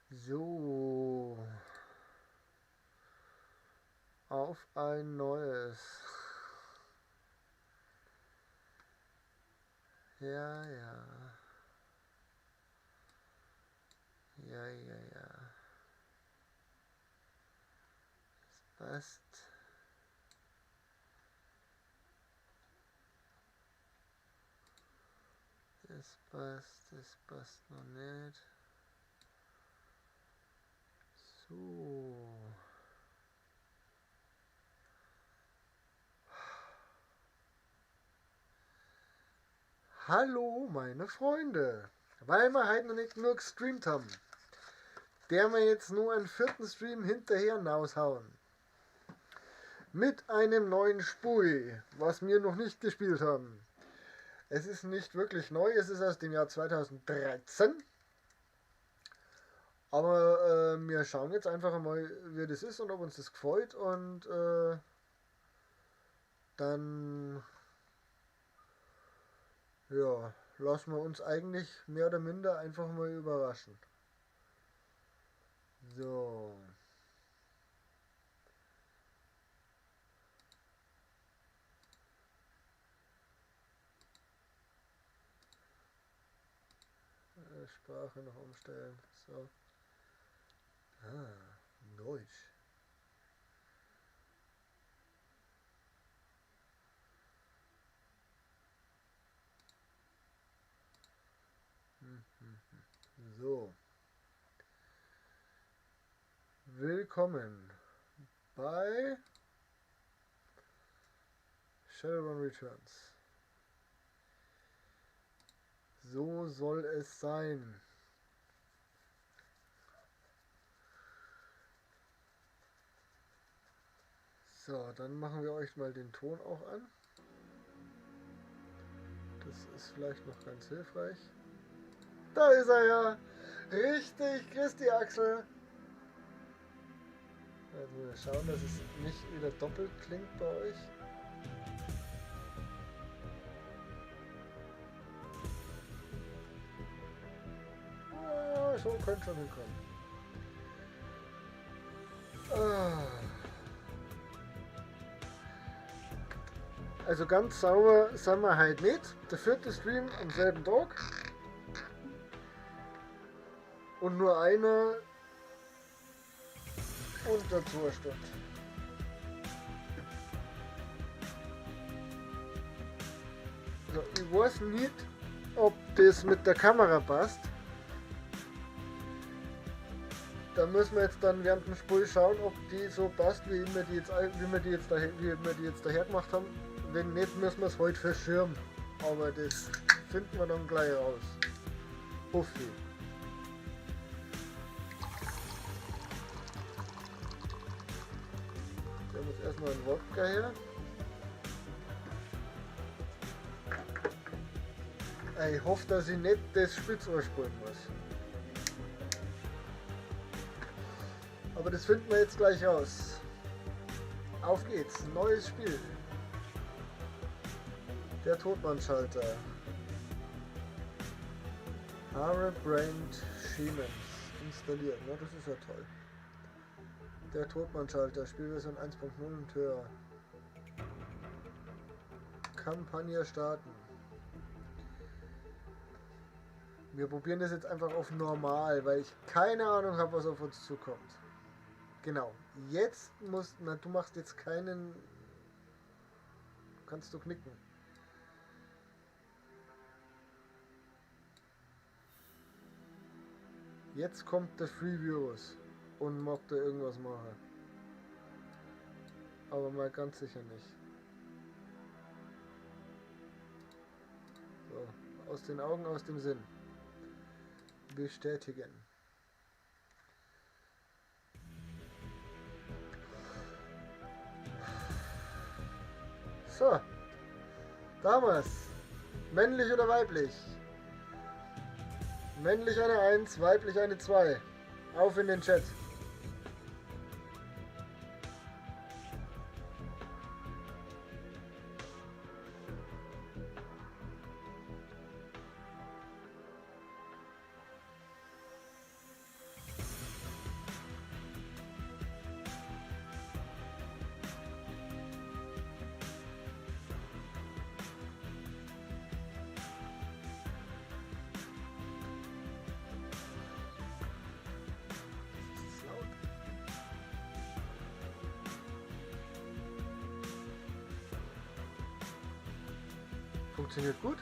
So. Auf ein neues. Ja, ja. Ja, ja, ja. Das passt. Das passt, das passt noch nicht. So. Hallo meine Freunde, weil wir heute noch nicht genug gestreamt haben, der wir jetzt nur einen vierten Stream hinterher hinaushauen. Mit einem neuen Spiel, was wir noch nicht gespielt haben. Es ist nicht wirklich neu, es ist aus dem Jahr 2013. Aber wir schauen jetzt einfach mal, wie das ist und ob uns das gefällt. Und dann ja, lassen wir uns eigentlich mehr oder minder einfach mal überraschen. So. Sprache noch umstellen. So. Ah, Deutsch. So. Willkommen bei Shadowrun Returns. So soll es sein. So, dann machen wir euch mal den Ton auch an. Das ist vielleicht noch ganz hilfreich. Da ist er ja! Richtig, Christi Axel! Also wir schauen, dass es nicht wieder doppelt klingt bei euch. Ja, so könnte schon hinkommen. Ah. Also ganz sauber sind wir halt nicht. Der vierte Stream am selben Tag. Und nur einer unter 2 Stunden. So, ich weiß nicht, ob das mit der Kamera passt. Da müssen wir jetzt dann während dem Spiel schauen, ob die so passt, wie wir die jetzt, wie wir die jetzt, daher, wie wir die jetzt daher gemacht haben. Wenn nicht, müssen wir es heute verschirmen. Aber das finden wir dann gleich raus. Hoffe ich. Wir haben jetzt erstmal einen Wodka her. Ich hoffe, dass ich nicht das Spitzohr spielen muss. Aber das finden wir jetzt gleich raus. Auf geht's, neues Spiel. Der Totmannschalter. Harebrained Schemes installiert. Na, das ist ja toll. Der Totmannschalter, Spielversion 1.0 und höher. Kampagne starten. Wir probieren das jetzt einfach auf normal, weil ich keine Ahnung habe, was auf uns zukommt. Genau. Jetzt musst, na, du machst jetzt keinen. Kannst du knicken. Jetzt kommt der Free Virus und mag da irgendwas machen. Aber mal ganz sicher nicht. So, aus den Augen, aus dem Sinn. Bestätigen. So. Damals. Männlich oder weiblich? Männlich eine 1, weiblich eine 2. Auf in den Chat. Funktioniert gut.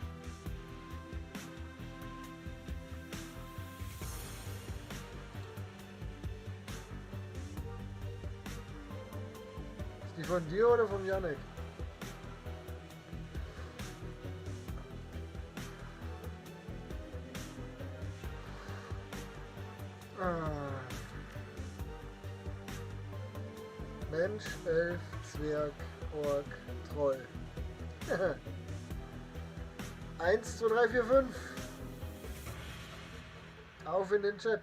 Ist die von dir oder von Janik? Ah. Mensch, Elf, Zwerg, Ork, Troll. 1, 2, 3, 4, 5. Auf in den Chat.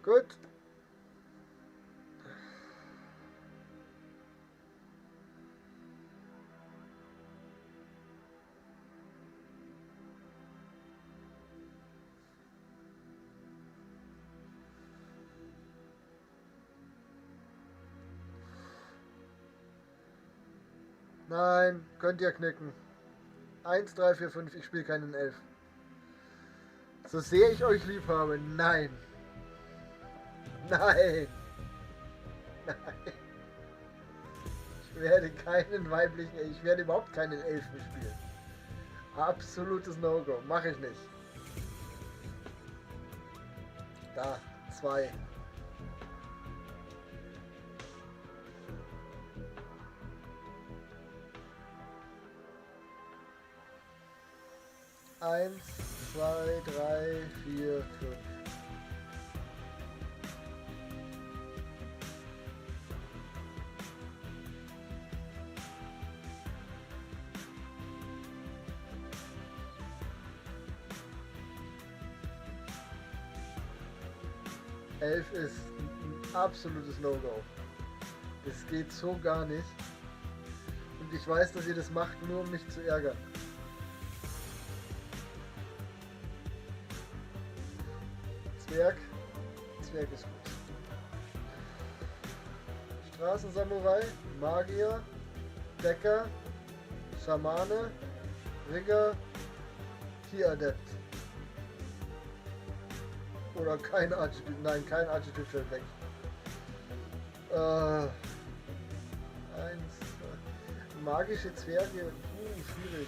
Gut. Nein, könnt ihr knicken. 1, 3, 4, 5, ich spiele keinen 11. So sehr ich euch lieb habe, nein. Nein. Nein. Ich werde keinen weiblichen, ich werde überhaupt keinen Elfen spielen. Absolutes No-Go, mache ich nicht. Da, 2. 1, 2, 3, 4, 5. 11 ist ein absolutes No-Go. Das geht so gar nicht. Und ich weiß, dass ihr das macht, nur um mich zu ärgern. Zwerg. Zwerg ist gut. Straßensamurai, Magier, Decker, Schamane, Rigger, Tieradept. Oder kein Archetyp. Nein, kein Archetyp fällt weg. 1, 2. Magische Zwerge. Schwierig.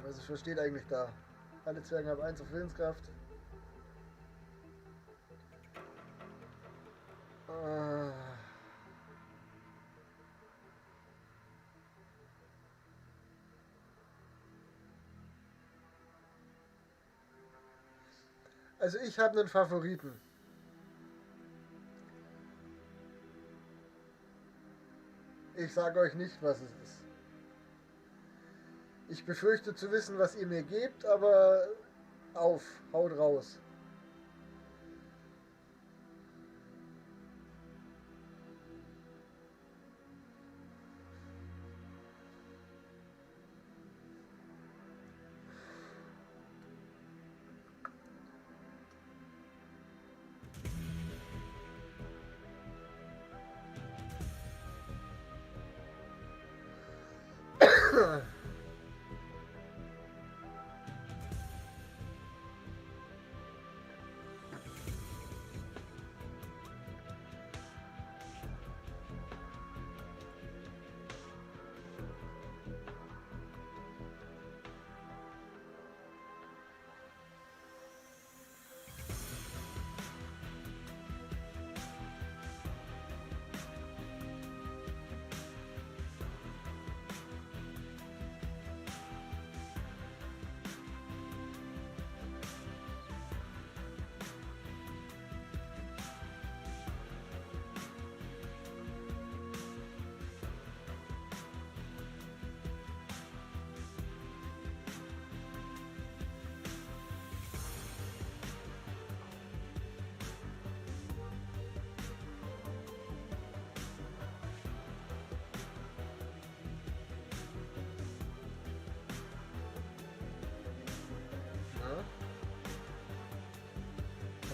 Was versteht eigentlich da? Alle Zwerge haben 1 auf Willenskraft. Also ich habe einen Favoriten. Ich sage euch nicht, was es ist. Ich befürchte zu wissen, was ihr mir gebt, aber auf, haut raus.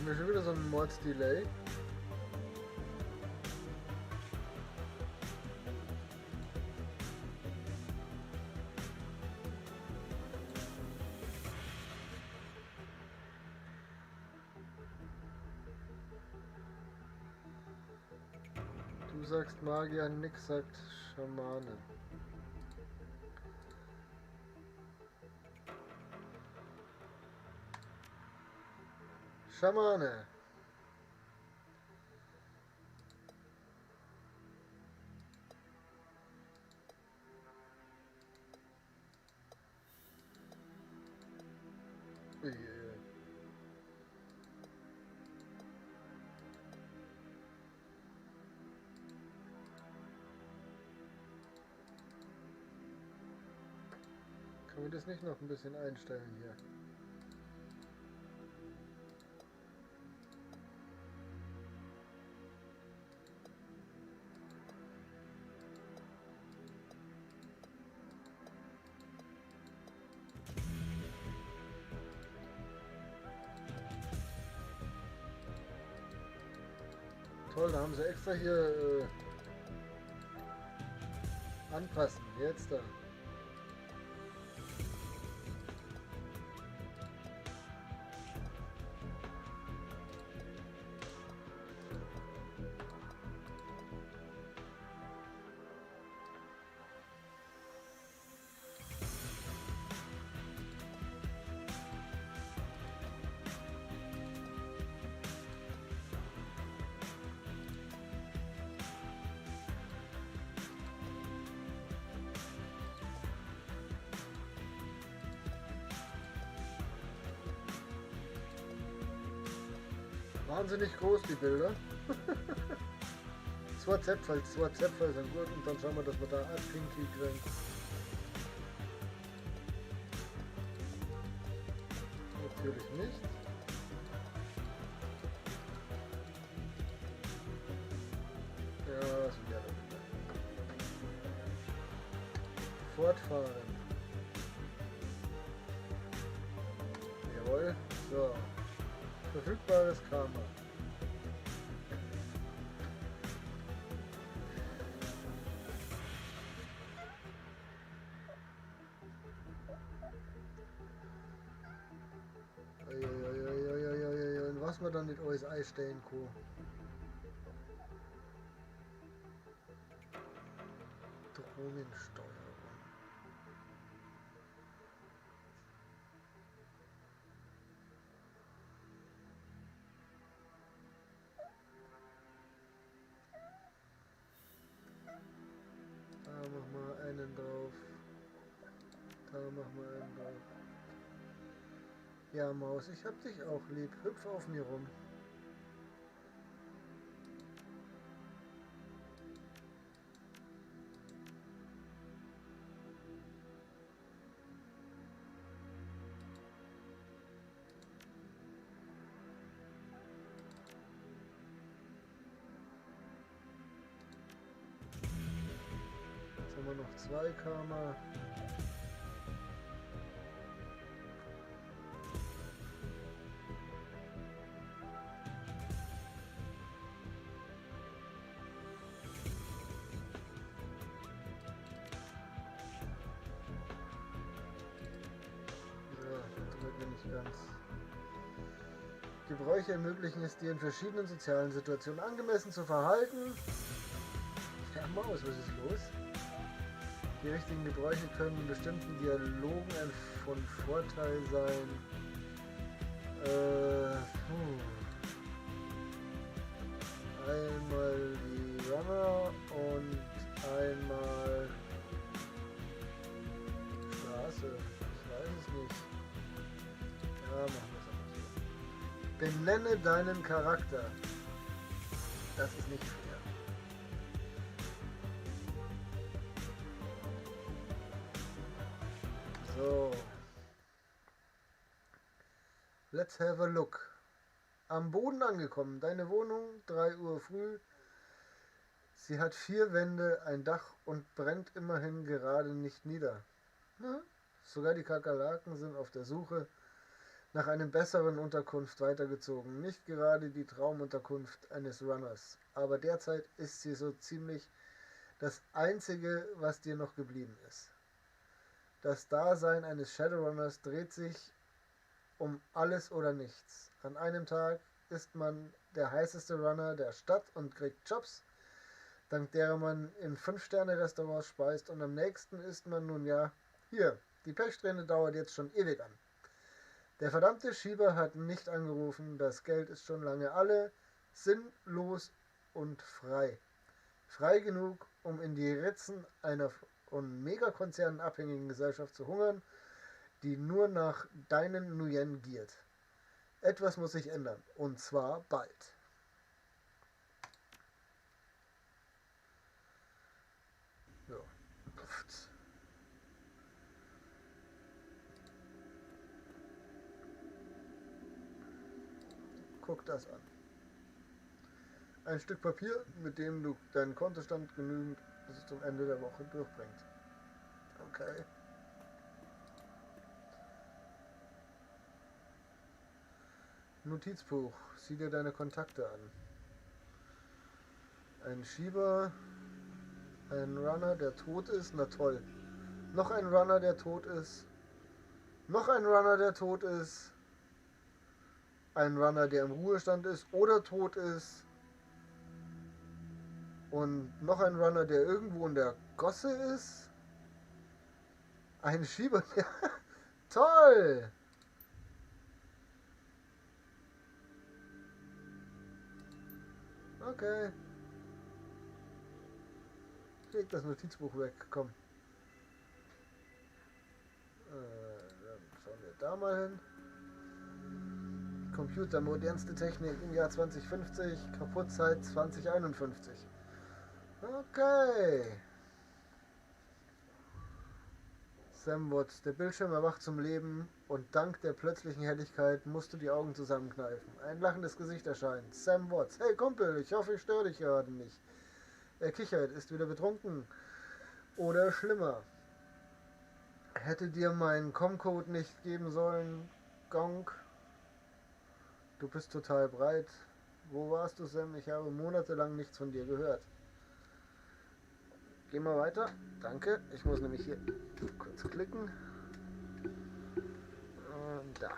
Haben wir schon wieder so einen Mordsdelay? Du sagst Magier, Nick sagt Schamane. Schamane. Uiuiui. Können wir das nicht noch ein bisschen einstellen hier? Toll, da haben sie extra hier anpassen. Jetzt da. Wahnsinnig groß, die Bilder. Zwei Zäpfel sind gut und dann schauen wir, dass wir da auch Pinky kriegen. Natürlich nicht. Ja, so mehr oder weniger. Fortfahren. Jawohl. So. Verfügbares Karma. Und was man dann nicht alles einstellen kann. Drohnensteuerung. Da machen wir einen drauf. Da machen wir einen drauf. Ja, Maus, ich hab dich auch lieb. Hüpf auf mir rum. Jetzt haben wir noch 2 Karma. Ganz. Gebräuche ermöglichen es dir in verschiedenen sozialen Situationen angemessen zu verhalten. Ja, Maus, was ist los? Die richtigen Gebräuche können in bestimmten Dialogen von Vorteil sein. Einmal die Runner und einmal Straße. Ich weiß es nicht. Ja, machen wir es einfach so. Benenne deinen Charakter. Das ist nicht schwer. So. Let's have a look. Am Boden angekommen. Deine Wohnung, 3 Uhr früh. Sie hat 4 Wände, ein Dach und brennt immerhin gerade nicht nieder. Na? Sogar die Kakerlaken sind auf der Suche Nach einem besseren Unterkunft weitergezogen. Nicht gerade die Traumunterkunft eines Runners, aber derzeit ist sie so ziemlich das Einzige, was dir noch geblieben ist. Das Dasein eines Shadowrunners dreht sich um alles oder nichts. An einem Tag ist man der heißeste Runner der Stadt und kriegt Jobs, dank derer man in 5-Sterne-Restaurants speist, und am nächsten ist man nun ja hier. Die Pechsträhne dauert jetzt schon ewig an. Der verdammte Schieber hat nicht angerufen, das Geld ist schon lange alle, sinnlos und frei. Frei genug, um in die Ritzen einer von Megakonzernen abhängigen Gesellschaft zu hungern, die nur nach deinen Nuyen giert. Etwas muss sich ändern, und zwar bald. Ja. Guck das an. Ein Stück Papier, mit dem du deinen Kontostand genügend bis zum Ende der Woche durchbringt. Okay. Notizbuch. Sieh dir deine Kontakte an. Ein Schieber, ein Runner, der tot ist. Na toll. Noch ein Runner, der tot ist. Noch ein Runner, der tot ist. Ein Runner, der im Ruhestand ist oder tot ist. Und noch ein Runner, der irgendwo in der Gosse ist. Ein Schieber, der... Toll! Okay. Leg das Notizbuch weg, komm. Dann schauen wir da mal hin. Computer, modernste Technik im Jahr 2050, kaputt seit 2051. Okay. Sam Watts, der Bildschirm erwacht zum Leben und dank der plötzlichen Helligkeit musst du die Augen zusammenkneifen. Ein lachendes Gesicht erscheint. Sam Watts, hey Kumpel, ich hoffe, ich störe dich gerade nicht. Er kichert, ist wieder betrunken. Oder schlimmer. Hätte dir meinen Com-Code nicht geben sollen, Gong. Du bist total breit. Wo warst du, Sam? Ich habe monatelang nichts von dir gehört. Gehen wir weiter. Danke. Ich muss nämlich hier kurz klicken. Und da.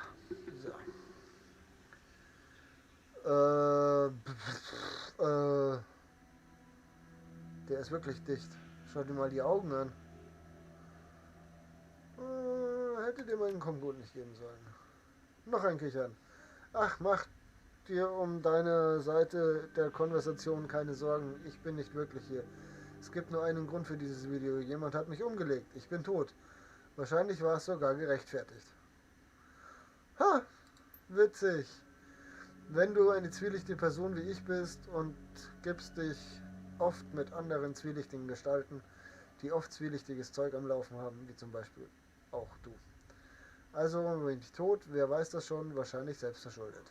So. Der ist wirklich dicht. Schau dir mal die Augen an. Hätte dir meinen Kommcode nicht geben sollen. Noch ein Kichern. Ach, mach dir um deine Seite der Konversation keine Sorgen. Ich bin nicht wirklich hier. Es gibt nur einen Grund für dieses Video. Jemand hat mich umgelegt. Ich bin tot. Wahrscheinlich war es sogar gerechtfertigt. Ha! Witzig. Wenn du eine zwielichtige Person wie ich bist und gibst dich oft mit anderen zwielichtigen Gestalten, die oft zwielichtiges Zeug am Laufen haben, wie zum Beispiel auch du. Also bin ich tot, wer weiß das schon, wahrscheinlich selbstverschuldet.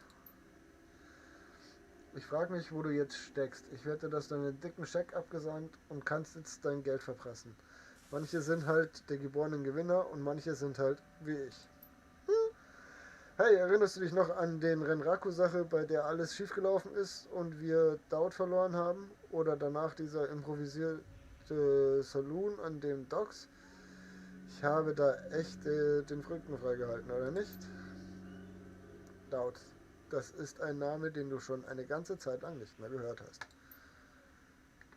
Ich frage mich, wo du jetzt steckst. Ich wette, dass du einen dicken Scheck abgesandt und kannst jetzt dein Geld verpressen. Manche sind halt der geborenen Gewinner und manche sind halt wie ich. Hm? Hey, erinnerst du dich noch an den Renraku-Sache, bei der alles schiefgelaufen ist und wir Daud verloren haben? Oder danach dieser improvisierte Saloon an dem Docks? Ich habe da echt den Rücken freigehalten, oder nicht? Daud. Das ist ein Name, den du schon eine ganze Zeit lang nicht mehr gehört hast.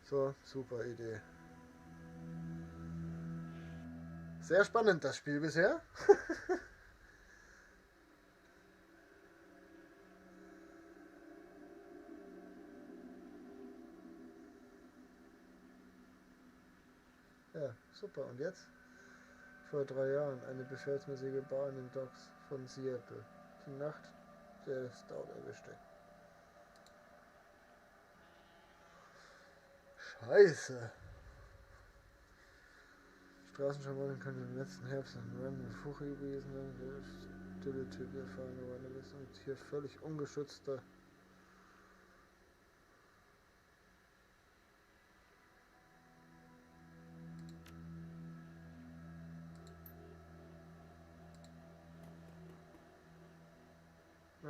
So, super Idee. Sehr spannend das Spiel bisher. Ja, super. Und jetzt? Vor 3 Jahren eine befehlsmäßige Bar in den Docks von Seattle. Die Nacht der Stout erwischte. Scheiße! Straßenschamanen können im letzten Herbst in Random Fuchi gewesen sein, der stille Typ erfahren geworden ist und hier völlig ungeschützter.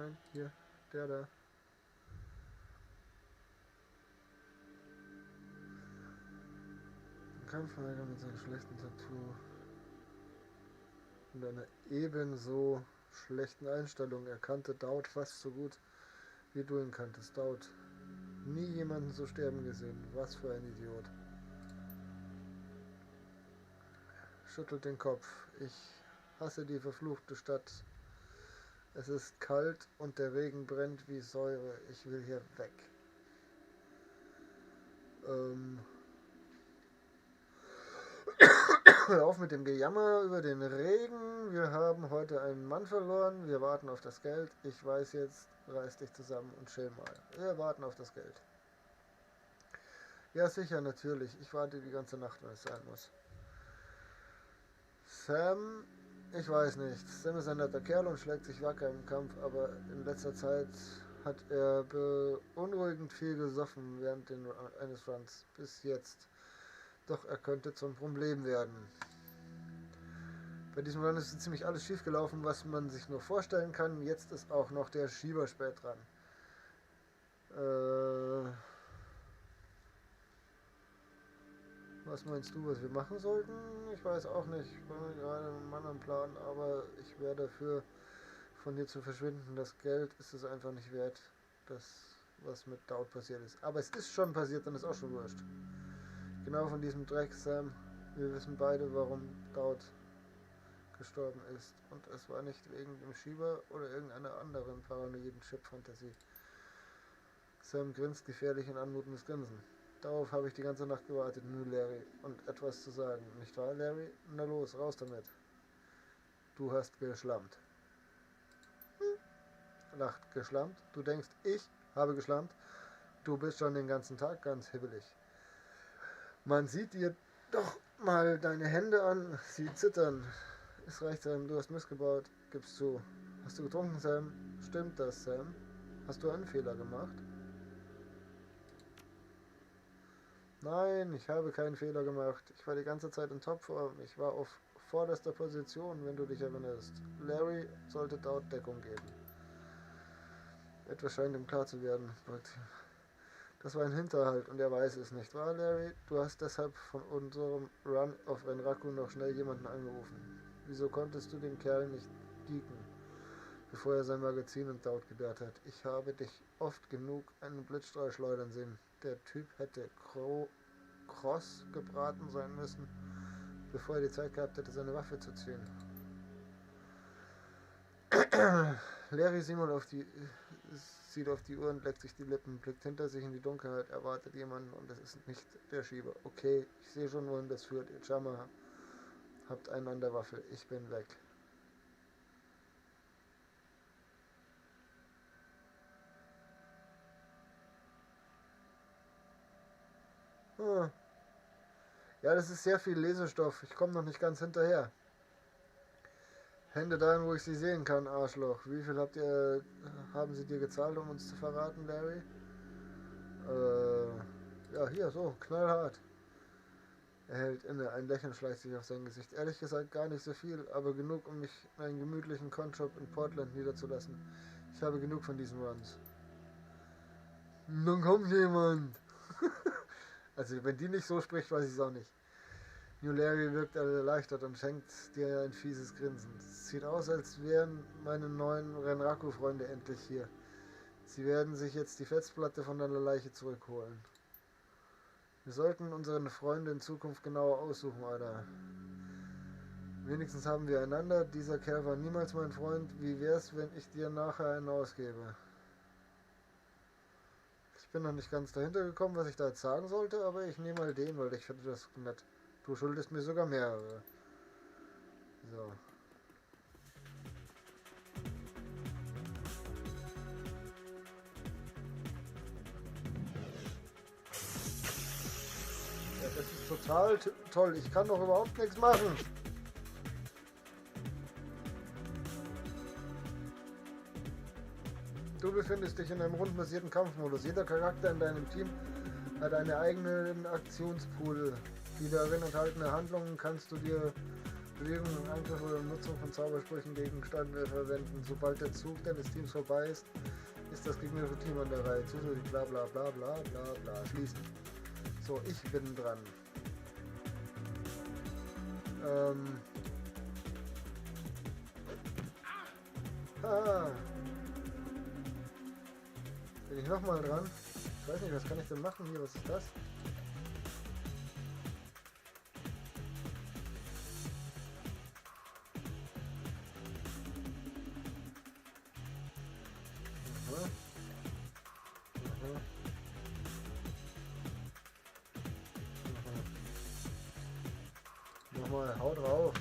Nein, hier, der da. Ein Kampfverweigerer mit seinem schlechten Tattoo und einer ebenso schlechten Einstellung. Er kannte Daud fast so gut, wie du ihn kanntest. Daud. Nie jemanden so sterben gesehen. Was für ein Idiot. Schüttelt den Kopf. Ich hasse die verfluchte Stadt. Es ist kalt und der Regen brennt wie Säure. Ich will hier weg. Hör auf mit dem Gejammer über den Regen. Wir haben heute einen Mann verloren. Wir warten auf das Geld. Ich weiß jetzt, reiß dich zusammen und chill mal. Wir warten auf das Geld. Ja, sicher, natürlich. Ich warte die ganze Nacht, wenn es sein muss. Sam, ich weiß nicht. Sam ist ein netter Kerl und schlägt sich wacker im Kampf, aber in letzter Zeit hat er beunruhigend viel gesoffen während eines Runs. Bis jetzt. Doch er könnte zum Problem werden. Bei diesem Run ist ziemlich alles schiefgelaufen, was man sich nur vorstellen kann. Jetzt ist auch noch der Schieber spät dran. Was meinst du, was wir machen sollten? Ich weiß auch nicht. Ich bin gerade einen Mann am Plan, aber ich wäre dafür, von hier zu verschwinden. Das Geld ist es einfach nicht wert, das, was mit Daud passiert ist. Aber es ist schon passiert, dann ist auch schon wurscht. Genau von diesem Dreck, Sam. Wir wissen beide, warum Daud gestorben ist. Und es war nicht wegen dem Schieber oder irgendeiner anderen paranoiden Chip-Fantasie. Sam grinst gefährlich in anmutendes Grinsen. Darauf habe ich die ganze Nacht gewartet, New Larry, und etwas zu sagen. Nicht wahr, Larry? Na los, raus damit. Du hast geschlampt. Hm. Lacht, geschlampt? Du denkst, ich habe geschlampt? Du bist schon den ganzen Tag ganz hibbelig. Man sieht dir doch mal deine Hände an, sie zittern. Es reicht, Sam, du hast Mist gebaut, gibst zu. Hast du getrunken, Sam? Stimmt das, Sam? Hast du einen Fehler gemacht? Nein, ich habe keinen Fehler gemacht. Ich war die ganze Zeit in Topform. Ich war auf vorderster Position, wenn du dich erinnerst. Larry sollte Daud Deckung geben. Etwas scheint ihm klar zu werden. Das war ein Hinterhalt und er weiß es nicht, wahr, Larry? Du hast deshalb von unserem Run auf Renraku noch schnell jemanden angerufen. Wieso konntest du den Kerl nicht geeken, bevor er sein Magazin und Daud gebärt hat? Ich habe dich oft genug einen Blitzstrahl schleudern sehen. Der Typ hätte kross gebraten sein müssen, bevor er die Zeit gehabt hätte, seine Waffe zu ziehen. Larry Simon sieht auf die Uhr und leckt sich die Lippen, blickt hinter sich in die Dunkelheit, erwartet jemanden und es ist nicht der Schieber. Okay, ich sehe schon, wohin das führt. Ihr Jammer habt einen an der Waffel. Ich bin weg. Hm. Ja, das ist sehr viel Lesestoff. Ich komme noch nicht ganz hinterher. Hände dahin, wo ich sie sehen kann, Arschloch. Wie viel haben sie dir gezahlt, um uns zu verraten, Larry? Ja, hier, so, knallhart. Er hält inne, ein Lächeln schleicht sich auf sein Gesicht. Ehrlich gesagt gar nicht so viel, aber genug, um mich in einen gemütlichen Con-Shop in Portland niederzulassen. Ich habe genug von diesen Runs. Nun kommt jemand! Also, wenn die nicht so spricht, weiß ich es auch nicht. New Larry wirkt erleichtert und schenkt dir ein fieses Grinsen. Es sieht aus, als wären meine neuen Renraku-Freunde endlich hier. Sie werden sich jetzt die Festplatte von deiner Leiche zurückholen. Wir sollten unsere Freunde in Zukunft genauer aussuchen, Alter. Wenigstens haben wir einander. Dieser Kerl war niemals mein Freund. Wie wär's, wenn ich dir nachher einen ausgebe? Ich bin noch nicht ganz dahinter gekommen, was ich da jetzt sagen sollte, aber ich nehme mal den, weil ich finde das nett. Du schuldest mir sogar mehrere. So. Ja, das ist total toll. Ich kann doch überhaupt nichts machen. Du befindest dich in einem rundenbasierten Kampfmodus. Jeder Charakter in deinem Team hat einen eigenen Aktionspool. Die darin enthaltene Handlungen kannst du dir Bewegungen, Angriffe oder Nutzung von Zaubersprüchen gegen Gegenstände verwenden. Sobald der Zug deines Teams vorbei ist, ist das gegnerische Team an der Reihe. Zusätzlich bla bla bla bla bla bla. Schließen. So, ich bin dran. Ah. Bin ich nochmal dran? Ich weiß nicht, was kann ich denn machen hier? Was ist das? Aha. Aha. Aha. Nochmal, hau drauf.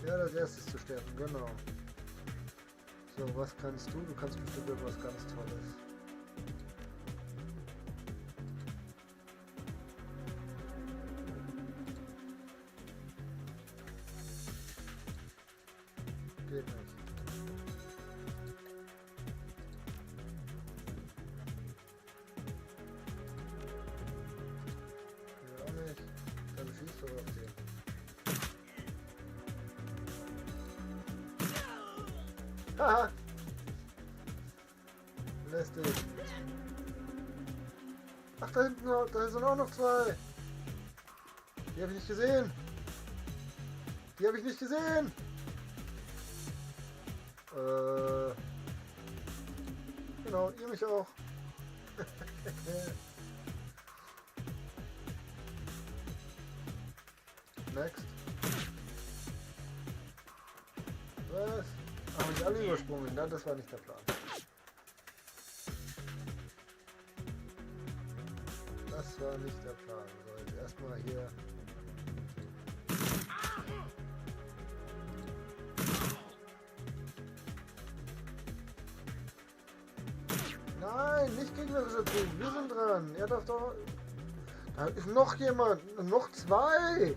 Ja, als erstes zu sterben, genau. So, was kannst du? Du kannst bestimmt irgendwas ganz Tolles. Geht nicht. Geht auch nicht. Dann schießt du auf den. Haha! Lästig. Ach, da hinten, da sind auch noch zwei. Die habe ich nicht gesehen. Die habe ich nicht gesehen. Genau, ihr mich auch. Next. Was? Haben mich alle übersprungen? Nein, das war nicht der Plan. Das war nicht der Plan. So, jetzt erstmal hier. Nein, nicht gegnerischer Zug. Wir sind dran. Er darf doch. Da ist noch jemand. Noch zwei.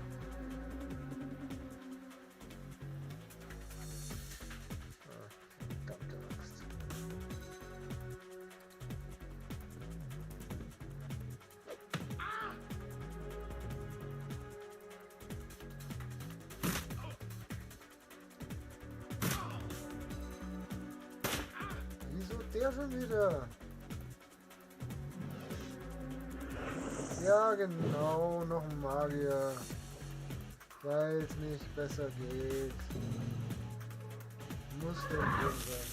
Verdammte Axt. Wieso der schon wieder? Ja, genau, noch ein Magier. Weil es nicht besser geht. Muss denn drin sein.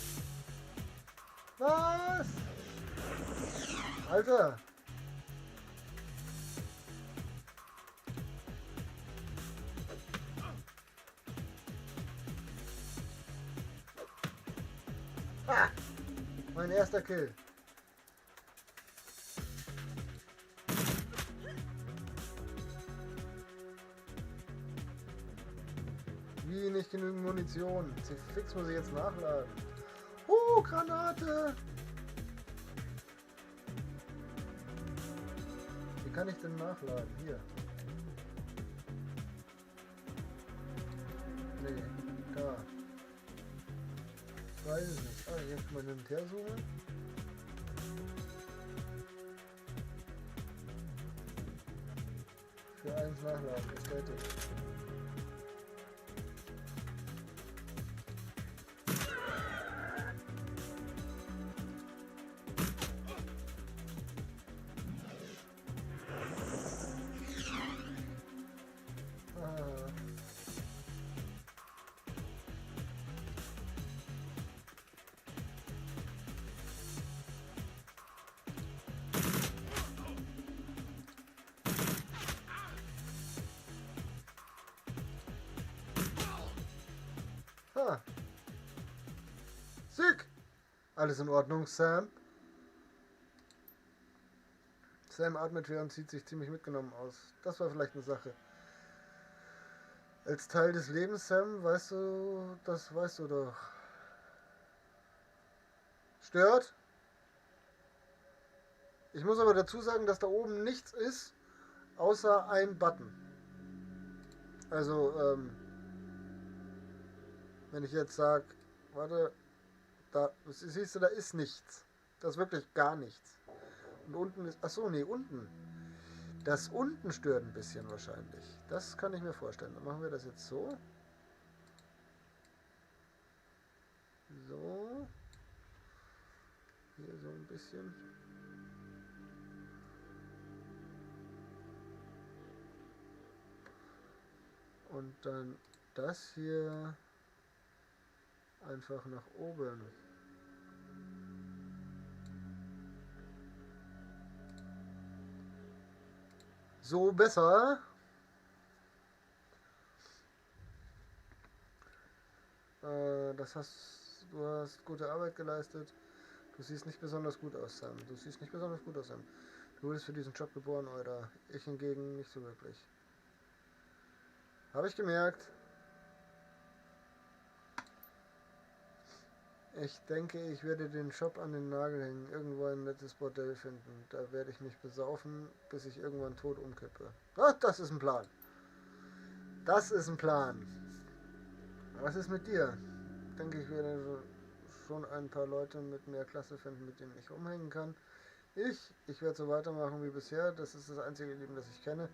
Was? Alter! Ah! Mein erster Kill. Wie, nicht genügend Munition. Fix muss ich jetzt nachladen. Oh, Granate! Wie kann ich denn nachladen? Hier. Nee, da. Ich weiß es nicht. Ah, hier kann man hin und her zoomen. Für eins nachladen, bestätigt. Ah. Sieg! Alles in Ordnung, Sam? Sam atmet schwer und sieht sich ziemlich mitgenommen aus. Das war vielleicht eine Sache. Als Teil des Lebens, Sam, weißt du, das weißt du doch. Stört? Ich muss aber dazu sagen, dass da oben nichts ist, außer ein Button. Also, Wenn ich jetzt sage, warte, da, siehst du, da ist nichts. Da ist wirklich gar nichts. Und unten ist, achso, nee, unten. Das unten stört ein bisschen wahrscheinlich. Das kann ich mir vorstellen. Dann machen wir das jetzt so. So. Hier so ein bisschen. Und dann das hier einfach nach oben. So besser. Du hast gute Arbeit geleistet. Du siehst nicht besonders gut aus, Sam. Du siehst nicht besonders gut aus, Sam. Du wurdest für diesen Job geboren, oder? Ich hingegen nicht so wirklich. Habe ich gemerkt. Ich denke, ich werde den Shop an den Nagel hängen, irgendwo ein nettes Bordell finden. Da werde ich mich besaufen, bis ich irgendwann tot umkippe. Ach, das ist ein Plan. Das ist ein Plan. Was ist mit dir? Ich denke, ich werde schon ein paar Leute mit mehr Klasse finden, mit denen ich umhängen kann. Ich werde so weitermachen wie bisher. Das ist das einzige Leben, das ich kenne.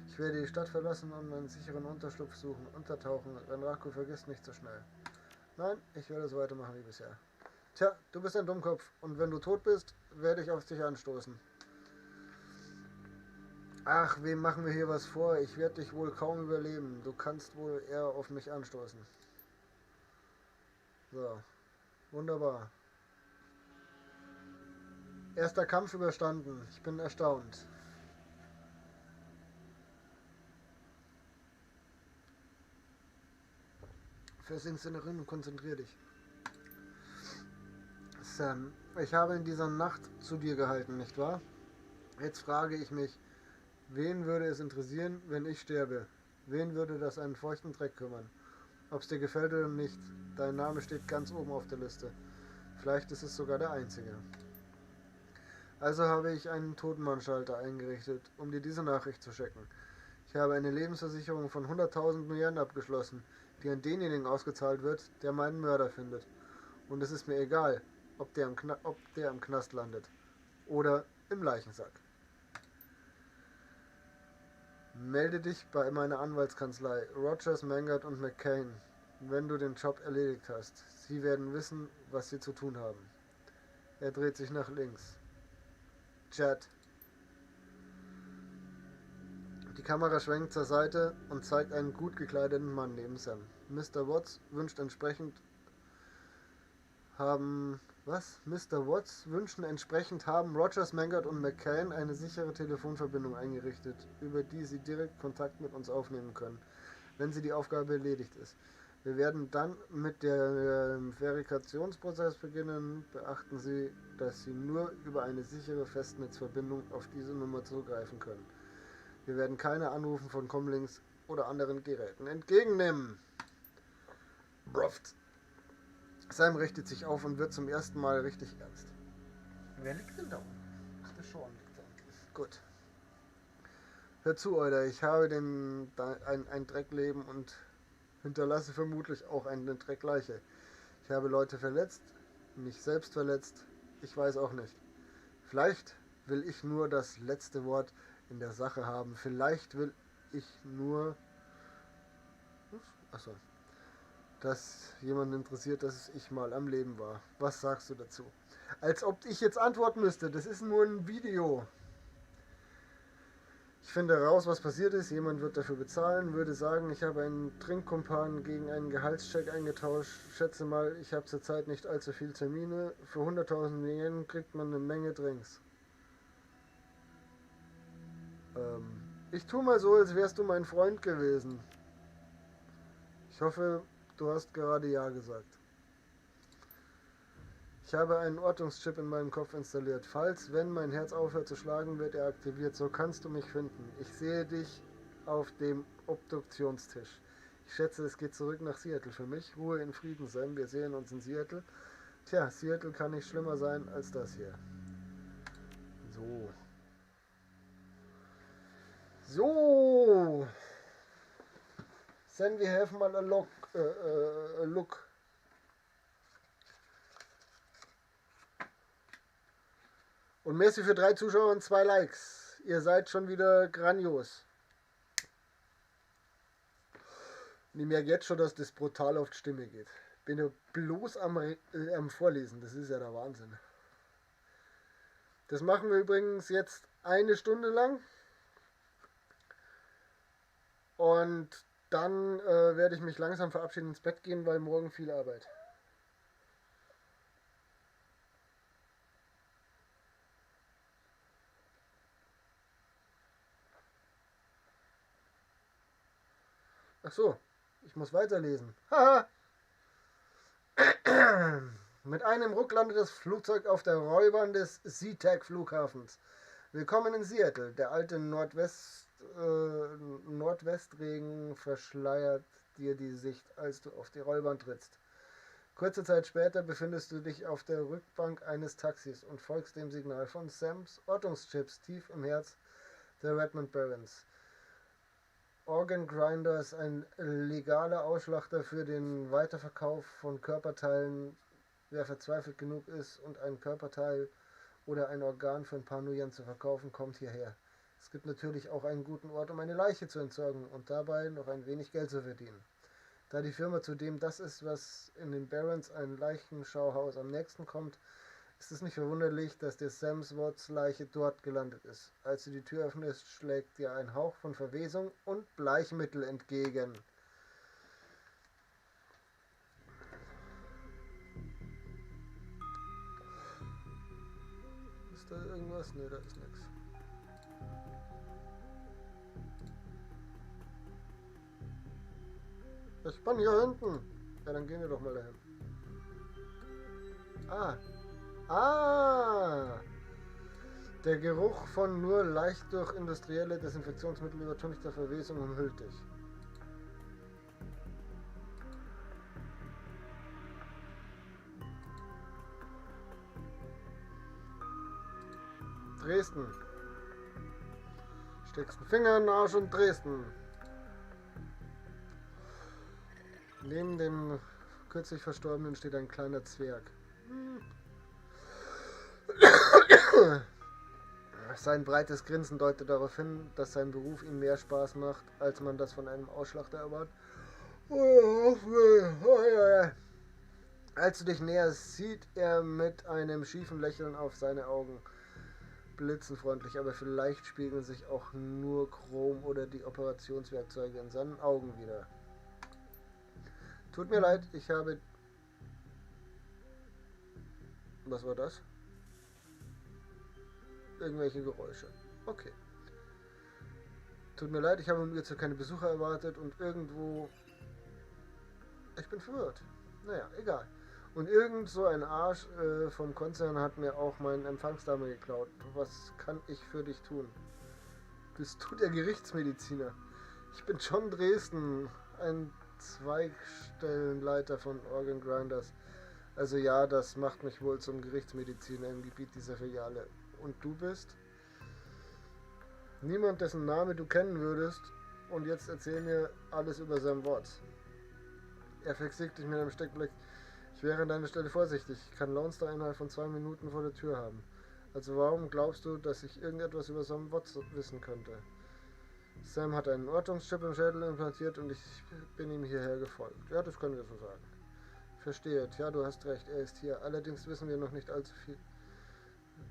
Ich werde die Stadt verlassen und einen sicheren Unterschlupf suchen. Untertauchen. Renraku vergisst nicht so schnell. Nein, ich werde so weitermachen wie bisher. Tja, du bist ein Dummkopf und wenn du tot bist, werde ich auf dich anstoßen. Ach, wem machen wir hier was vor? Ich werde dich wohl kaum überleben. Du kannst wohl eher auf mich anstoßen. So, wunderbar. Erster Kampf überstanden. Ich bin erstaunt. Versinkst in der und konzentrier dich. Sam, ich habe in dieser Nacht zu dir gehalten, nicht wahr? Jetzt frage ich mich, wen würde es interessieren, wenn ich sterbe? Wen würde das einen feuchten Dreck kümmern? Ob's dir gefällt oder nicht, dein Name steht ganz oben auf der Liste. Vielleicht ist es sogar der einzige. Also habe ich einen Totenmannschalter eingerichtet, um dir diese Nachricht zu schicken. Ich habe eine Lebensversicherung von 100.000 Milliarden abgeschlossen, die an denjenigen ausgezahlt wird, der meinen Mörder findet. Und es ist mir egal, ob der im Knast landet oder im Leichensack. Melde dich bei meiner Anwaltskanzlei, Rogers, Mangert und McCain, wenn du den Job erledigt hast. Sie werden wissen, was sie zu tun haben. Er dreht sich nach links. Chat. Die Kamera schwenkt zur Seite und zeigt einen gut gekleideten Mann neben Sam. Mr. Watts wünscht entsprechend haben... Was? Mr. Watts wünschen entsprechend haben Rogers, Mangert und McCain eine sichere Telefonverbindung eingerichtet, über die sie direkt Kontakt mit uns aufnehmen können, wenn sie die Aufgabe erledigt ist. Wir werden dann mit dem Verifikationsprozess beginnen. Beachten Sie, dass Sie nur über eine sichere Festnetzverbindung auf diese Nummer zugreifen können. Wir werden keine Anrufe von Comlinks oder anderen Geräten entgegennehmen. Bruft. Sam richtet sich auf und wird zum ersten Mal richtig ernst. Wer liegt denn da unten? Ach, der Sean liegt da unten. Gut. Hör zu, Alter, ich habe ein Dreckleben und hinterlasse vermutlich auch eine Dreckleiche. Ich habe Leute verletzt, mich selbst verletzt, ich weiß auch nicht. Vielleicht will ich nur das letzte Wort in der Sache haben. Vielleicht will ich nur... Achso. Dass jemand interessiert, dass ich mal am Leben war. Was sagst du dazu? Als ob ich jetzt antworten müsste. Das ist nur ein Video. Ich finde raus, was passiert ist. Jemand wird dafür bezahlen. Würde sagen, ich habe einen Trinkkumpan gegen einen Gehaltscheck eingetauscht. Schätze mal, ich habe zurzeit nicht allzu viele Termine. Für 100.000 Yen kriegt man eine Menge Drinks. Ich tue mal so, als wärst du mein Freund gewesen. Ich hoffe, du hast gerade Ja gesagt. Ich habe einen Ortungschip in meinem Kopf installiert. Falls, wenn mein Herz aufhört zu schlagen, wird er aktiviert. So kannst du mich finden. Ich sehe dich auf dem Obduktionstisch. Ich schätze, es geht zurück nach Seattle für mich. Ruhe in Frieden, Sam. Wir sehen uns in Seattle. Tja, Seattle kann nicht schlimmer sein als das hier. So. So. Then we have mal a look. A look. Und merci für 3 Zuschauer und 2 Likes. Ihr seid schon wieder grandios. Und ich merke jetzt schon, dass das brutal auf die Stimme geht. Bin ja bloß am Vorlesen. Das ist ja der Wahnsinn. Das machen wir übrigens jetzt 1 Stunde lang. Und dann werde ich mich langsam verabschieden, ins Bett gehen, weil morgen viel Arbeit. Ach so, ich muss weiterlesen. Haha! Mit einem Ruck landet das Flugzeug auf der Rollbahn des SeaTac-Flughafens. Willkommen in Seattle. Der alte Nordwestregen verschleiert dir die Sicht, als du auf die Rollbahn trittst. Kurze Zeit später befindest du dich auf der Rückbank eines Taxis und folgst dem Signal von Sams Ortungschips tief im Herz der Redmond Barrens. Organ Grinder ist ein legaler Ausschlachter für den Weiterverkauf von Körperteilen. Wer verzweifelt genug ist und ein Körperteil oder ein Organ für ein paar Nuyen zu verkaufen, kommt hierher. Es gibt natürlich auch einen guten Ort, um eine Leiche zu entsorgen und dabei noch ein wenig Geld zu verdienen. Da die Firma zudem das ist, was in den Barrens ein Leichenschauhaus am nächsten kommt, ist es nicht verwunderlich, dass der Sam Watts Leiche dort gelandet ist. Als du die Tür öffnest, schlägt dir ein Hauch von Verwesung und Bleichmittel entgegen. Ist da irgendwas? Ne, da ist nichts. Ich bin hier hinten. Ja, dann gehen wir doch mal dahin. Ah. Ah! Der Geruch von nur leicht durch industrielle Desinfektionsmittel übertünchter Verwesung umhüllt dich. Dresden. Steckst den Finger in den Arsch und Dresden. Neben dem kürzlich Verstorbenen steht ein kleiner Zwerg. Sein breites Grinsen deutet darauf hin, dass sein Beruf ihm mehr Spaß macht, als man das von einem Ausschlachter erwartet. Als du dich näherst, sieht er mit einem schiefen Lächeln auf seine Augen. Blitzen freundlich, aber vielleicht spiegeln sich auch nur Chrom oder die Operationswerkzeuge in seinen Augen wieder. Tut mir leid, ich habe... Was war das? Irgendwelche Geräusche. Okay. Tut mir leid, ich habe mir jetzt keine Besucher erwartet und irgendwo... Ich bin verwirrt. Naja, egal. Und irgend so ein Arsch vom Konzern hat mir auch meinen Empfangsdame geklaut. Was kann ich für dich tun? Bist du der Gerichtsmediziner? Ich bin John Dresden, ein Zweigstellenleiter von Organ Grinders. Also ja, das macht mich wohl zum Gerichtsmediziner im Gebiet dieser Filiale. Und du bist? Niemand, dessen Name du kennen würdest. Und jetzt erzähl mir alles über Sam Watts. Er fixiert dich mit einem Steckblick. Ich wäre an deiner Stelle vorsichtig. Ich kann Lone Star innerhalb von 2 Minuten vor der Tür haben. Also warum glaubst du, dass ich irgendetwas über Sam Watts wissen könnte? Sam hat einen Ortungschip im Schädel implantiert und ich bin ihm hierher gefolgt. Ja, das können wir so sagen. Verstehe. Tja, du hast recht. Er ist hier. Allerdings wissen wir noch nicht allzu viel,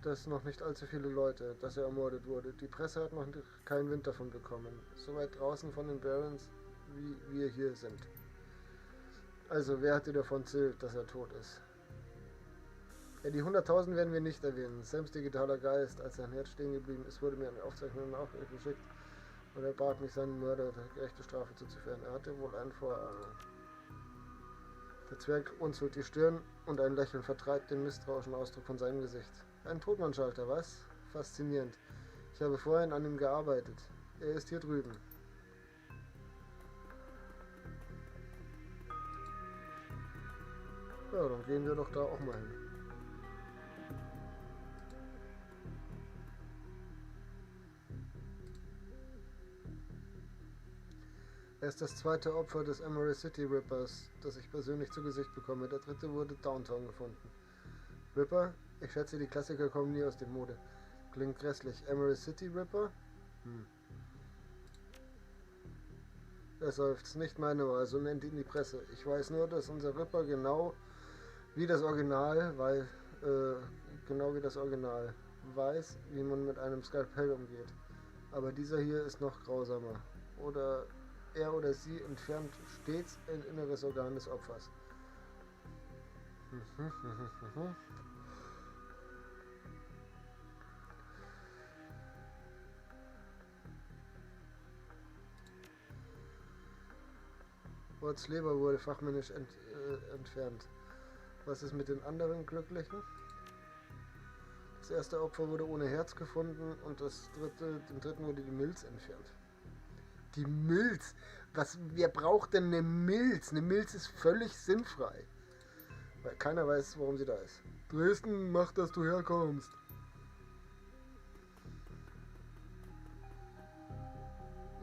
dass noch nicht allzu viele Leute, dass er ermordet wurde. Die Presse hat noch keinen Wind davon bekommen. So weit draußen von den Barrens, wie wir hier sind. Also, wer hat dir davon erzählt, dass er tot ist? Ja, die 100.000 werden wir nicht erwähnen. Sams digitaler Geist, als sein Herz stehen geblieben ist, wurde mir eine Aufzeichnung geschickt und er bat mich, seinen Mörder gerechte Strafe zuzuführen. Er hatte wohl eine Vorahnung. Der Zwerg runzelt die Stirn und ein Lächeln vertreibt den misstrauischen Ausdruck von seinem Gesicht. Ein Totmannschalter, was? Faszinierend. Ich habe vorhin an ihm gearbeitet. Er ist hier drüben. Ja, dann gehen wir doch da auch mal hin. Er ist das zweite Opfer des Emery City Rippers, das ich persönlich zu Gesicht bekomme. Der dritte wurde Downtown gefunden. Ripper? Ich schätze, die Klassiker kommen nie aus der Mode. Klingt grässlich. Emerald City Ripper? Hm. Er seufzt. Nicht meine Wahl, so nennt ihn die Presse. Ich weiß nur, dass unser Ripper genau wie das Original, weiß, wie man mit einem Skalpell umgeht. Aber dieser hier ist noch grausamer. Oder er oder sie entfernt stets ein inneres Organ des Opfers. Watts Leber wurde fachmännisch entfernt. Was ist mit den anderen Glücklichen? Das erste Opfer wurde ohne Herz gefunden und dem dritten wurde die Milz entfernt. Die Milz? Was, wer braucht denn eine Milz? Eine Milz ist völlig sinnfrei. Weil keiner weiß, warum sie da ist. Dresden, mach, dass du herkommst.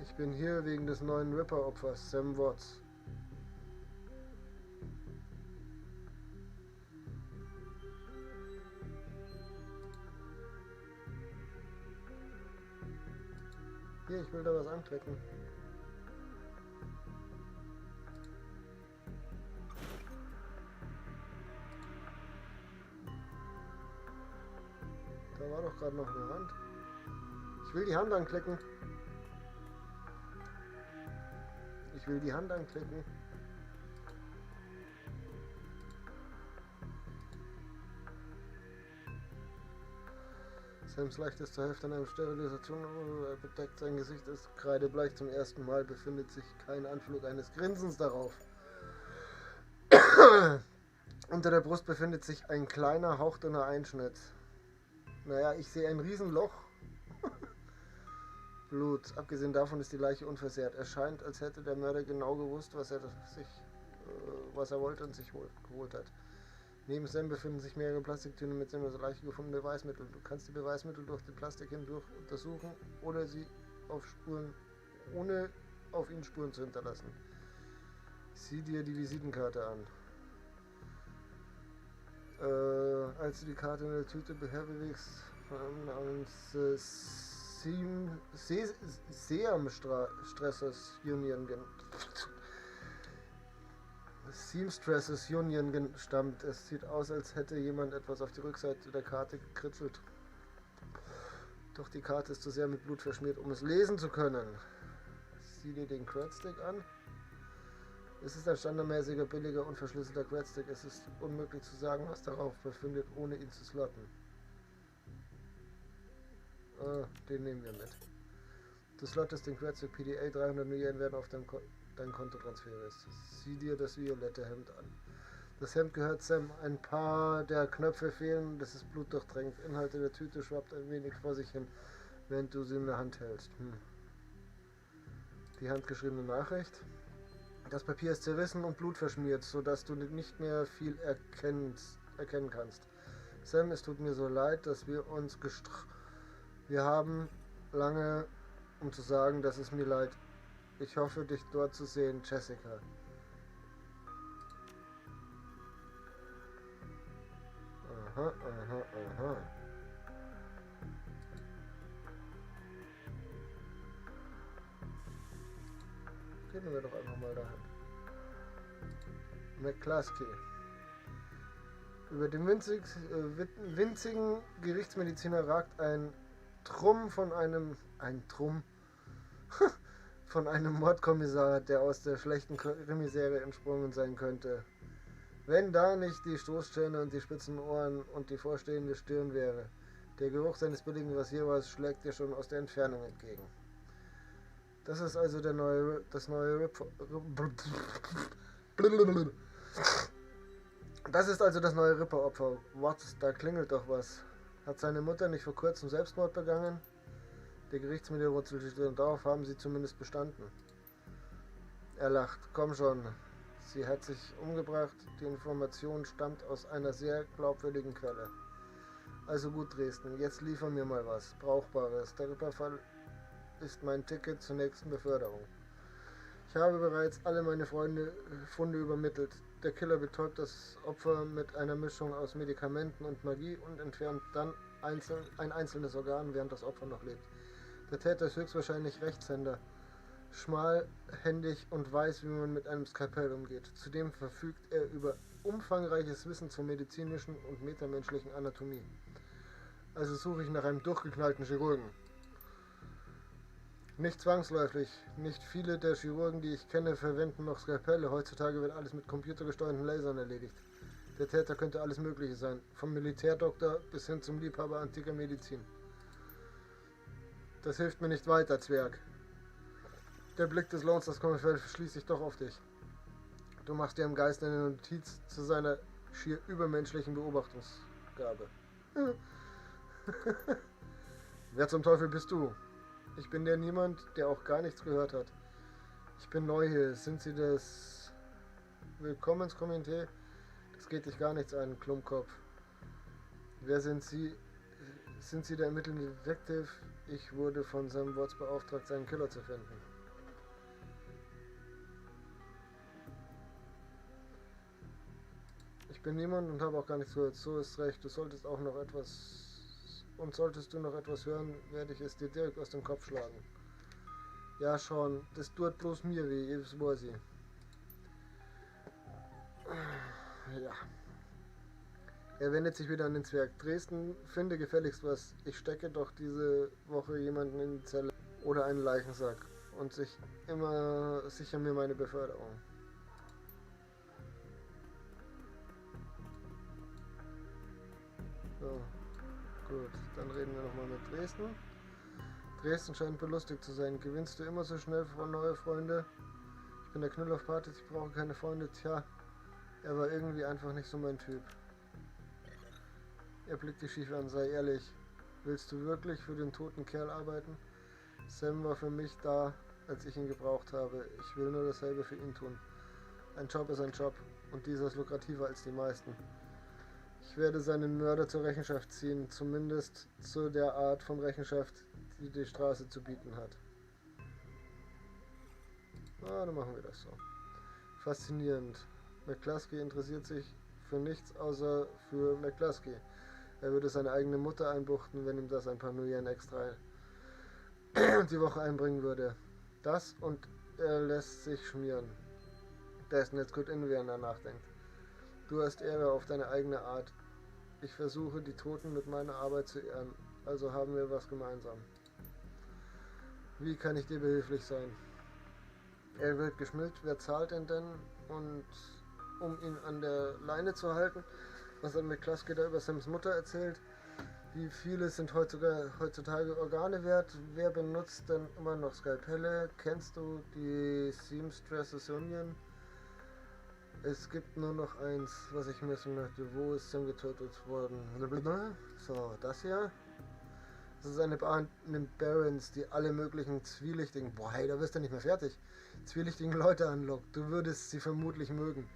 Ich bin hier wegen des neuen Ripper-Opfers, Sam Watts. Hier, ich will da was anklicken. Da war doch gerade noch eine Hand. Ich will die Hand anklicken. Ich will die Hand anklicken. Sams Leiche ist zur Hälfte in einer Sterilisation bedeckt. Sein Gesicht ist kreidebleich. Zum ersten Mal befindet sich kein Anflug eines Grinsens darauf. Unter der Brust befindet sich ein kleiner, hauchdünner Einschnitt. Naja, ich sehe ein Riesenloch. Blut. Abgesehen davon ist die Leiche unversehrt. Es scheint, als hätte der Mörder genau gewusst, was er wollte und sich geholt hat. Neben Sam befinden sich mehrere Plastiktüten mit dem Leiche gefundenen Beweismitteln. Du kannst die Beweismittel durch den Plastik hindurch untersuchen oder sie auf Spuren, ohne auf ihnen Spuren zu hinterlassen. Sieh dir die Visitenkarte an. Als du die Karte in der Tüte herbewegst, namens Seamstresses Union stammt. Es sieht aus, als hätte jemand etwas auf die Rückseite der Karte gekritzelt. Doch die Karte ist zu sehr mit Blut verschmiert, um es lesen zu können. Sieh dir den Credstick an. Es ist ein standardmäßiger, billiger, unverschlüsselter Credstick. Es ist unmöglich zu sagen, was darauf befindet, ohne ihn zu slotten. Den nehmen wir mit. Du slottest den Credstick PDA, 300 Millionen werden auf dein Konto transferiert. Sieh dir das violette Hemd an. Das Hemd gehört Sam. Ein paar der Knöpfe fehlen, das ist blutdurchtränkt. Inhalte der Tüte schwappt ein wenig vor sich hin, während du sie in der Hand hältst. Die handgeschriebene Nachricht. Das Papier ist zerrissen und blutverschmiert, sodass du nicht mehr viel erkennen kannst. Sam, es tut mir so leid, dass wir uns Wir haben lange, um zu sagen, dass es mir leid. Ich hoffe, dich dort zu sehen, Jessica. Aha, aha, aha. Gehen wir doch einfach mal dahin. McCluskey. Über dem winzigen Gerichtsmediziner ragt ein Trumm von einem... Ein Trumm? Von einem Mordkommissar, der aus der schlechten Krimiserie entsprungen sein könnte. Wenn da nicht die Stoßsterne und die spitzen Ohren und die vorstehende Stirn wäre. Der Geruch seines billigen Rasierers schlägt dir schon aus der Entfernung entgegen. Das ist also das neue Ripper-Opfer. What? Da klingelt doch was. Hat seine Mutter nicht vor kurzem Selbstmord begangen? Der Gerichtsmediziner runzelt die Stirn und darauf haben sie zumindest bestanden. Er lacht. Komm schon. Sie hat sich umgebracht. Die Information stammt aus einer sehr glaubwürdigen Quelle. Also gut, Dresden. Jetzt liefer mir mal was Brauchbares. Der Ripperfall ist mein Ticket zur nächsten Beförderung. Ich habe bereits alle meine Funde übermittelt. Der Killer betäubt das Opfer mit einer Mischung aus Medikamenten und Magie und entfernt dann ein einzelnes Organ, während das Opfer noch lebt. Der Täter ist höchstwahrscheinlich Rechtshänder, schmalhändig und weiß, wie man mit einem Skalpell umgeht. Zudem verfügt er über umfangreiches Wissen zur medizinischen und metamenschlichen Anatomie. Also suche ich nach einem durchgeknallten Chirurgen. Nicht zwangsläufig. Nicht viele der Chirurgen, die ich kenne, verwenden noch Skalpelle. Heutzutage wird alles mit computergesteuerten Lasern erledigt. Der Täter könnte alles Mögliche sein. Vom Militärdoktor bis hin zum Liebhaber antiker Medizin. Das hilft mir nicht weiter, Zwerg. Der Blick des Lone Stars kommt schließlich doch auf dich. Du machst dir im Geist eine Notiz zu seiner schier übermenschlichen Beobachtungsgabe. Wer zum Teufel bist du? Ich bin der Niemand, der auch gar nichts gehört hat. Ich bin neu hier. Sind Sie das Willkommenskomitee? Das geht dich gar nichts an, Klumpkopf. Wer sind Sie? Sind Sie der ermittelnde Detective? Ich wurde von Sam Watts beauftragt, seinen Killer zu finden. Ich bin niemand und habe auch gar nichts gehört. So ist recht. Du solltest auch noch etwas... Und solltest du noch etwas hören, werde ich es dir direkt aus dem Kopf schlagen. Ja, schon. Das tut bloß mir weh, das weiß ich. Ja. Er wendet sich wieder an den Zwerg. Dresden, finde gefälligst was. Ich stecke doch diese Woche jemanden in die Zelle oder einen Leichensack und sich immer sicher mir meine Beförderung. So. Gut, dann reden wir nochmal mit Dresden. Dresden scheint belustigt zu sein. Gewinnst du immer so schnell neue Freunde? Ich bin der Knüll auf Partys, ich brauche keine Freunde. Tja, er war irgendwie einfach nicht so mein Typ. Er blickt dich schief an, sei ehrlich. Willst du wirklich für den toten Kerl arbeiten? Sam war für mich da, als ich ihn gebraucht habe. Ich will nur dasselbe für ihn tun. Ein Job ist ein Job und dieser ist lukrativer als die meisten. Ich werde seinen Mörder zur Rechenschaft ziehen, zumindest zu der Art von Rechenschaft, die die Straße zu bieten hat. Na, dann machen wir das so. Faszinierend. McCluskey interessiert sich für nichts außer für McCluskey. Er würde seine eigene Mutter einbuchten, wenn ihm das ein paar Nuyen extra die Woche einbringen würde. Das und er lässt sich schmieren. Der ist jetzt gut in, während er nachdenkt. Du hast Ehre auf deine eigene Art. Ich versuche, die Toten mit meiner Arbeit zu ehren. Also haben wir was gemeinsam. Wie kann ich dir behilflich sein? Er wird geschmilzt. Wer zahlt denn denn? Und um ihn an der Leine zu halten, was hat McCluskey da über Sams Mutter erzählt? Wie viele sind heutzutage Organe wert? Wer benutzt denn immer noch Skalpelle? Kennst du die Seamstresses Union? Es gibt nur noch eins, was ich wissen möchte. Wo ist Sam getötet worden? So, das hier. Das ist eine Bar in Barons, die alle möglichen zwielichtigen... Boah, hey, da wirst du nicht mehr fertig. Zwielichtigen Leute anlockt. Du würdest sie vermutlich mögen.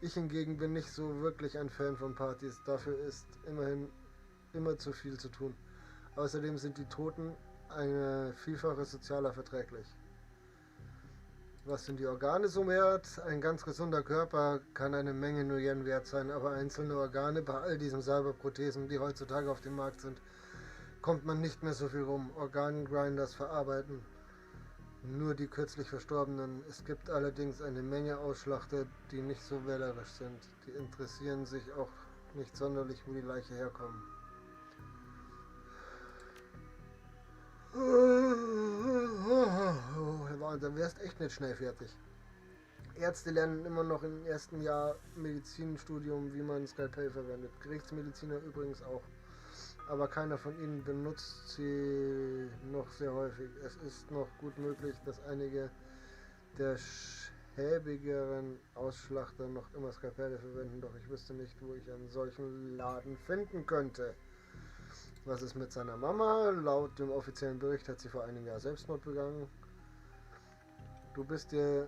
Ich hingegen bin nicht so wirklich ein Fan von Partys. Dafür ist immerhin immer zu viel zu tun. Außerdem sind die Toten eine Vielfache sozialer verträglich. Was sind die Organe so wert? Ein ganz gesunder Körper kann eine Menge Nuyen wert sein, aber einzelne Organe bei all diesen Cyberprothesen, die heutzutage auf dem Markt sind, kommt man nicht mehr so viel rum. Organgrinders verarbeiten nur die kürzlich Verstorbenen. Es gibt allerdings eine Menge Ausschlachter, die nicht so wählerisch sind. Die interessieren sich auch nicht sonderlich, wo die Leiche herkommen. Da wärst echt nicht schnell fertig. Ärzte lernen immer noch im ersten Jahr Medizinstudium, wie man Skalpell verwendet. Gerichtsmediziner übrigens auch. Aber keiner von ihnen benutzt sie noch sehr häufig. Es ist noch gut möglich, dass einige der schäbigeren Ausschlachter noch immer Skalpelle verwenden, doch ich wüsste nicht, wo ich einen solchen Laden finden könnte. Was ist mit seiner Mama? Laut dem offiziellen Bericht hat sie vor einem Jahr Selbstmord begangen. Bist du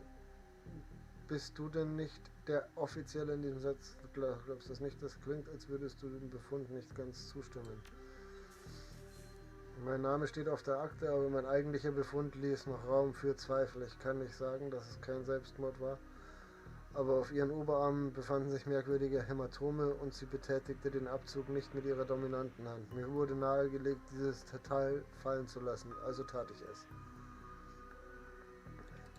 denn nicht der Offizielle in diesem Satz? Du glaubst das nicht? Das klingt, als würdest du dem Befund nicht ganz zustimmen. Mein Name steht auf der Akte, aber mein eigentlicher Befund ließ noch Raum für Zweifel. Ich kann nicht sagen, dass es kein Selbstmord war, aber auf ihren Oberarmen befanden sich merkwürdige Hämatome und sie betätigte den Abzug nicht mit ihrer dominanten Hand. Mir wurde nahegelegt, dieses Teil fallen zu lassen, also tat ich es.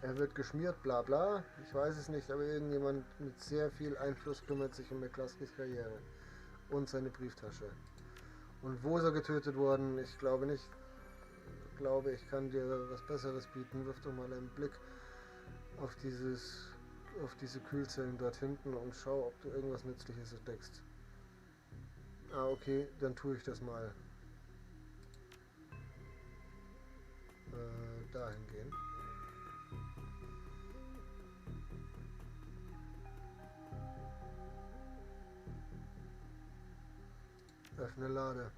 Er wird geschmiert, bla bla. Ich weiß es nicht, aber irgendjemand mit sehr viel Einfluss kümmert sich um McCluskeys Karriere und seine Brieftasche. Und wo ist er getötet worden? Ich glaube nicht. Ich glaube, ich kann dir was Besseres bieten. Wirf doch mal einen Blick auf diese Kühlzellen dort hinten und schau, ob du irgendwas Nützliches entdeckst. Ah, okay, dann tue ich das mal. Dahin gehen. Öffne Lade.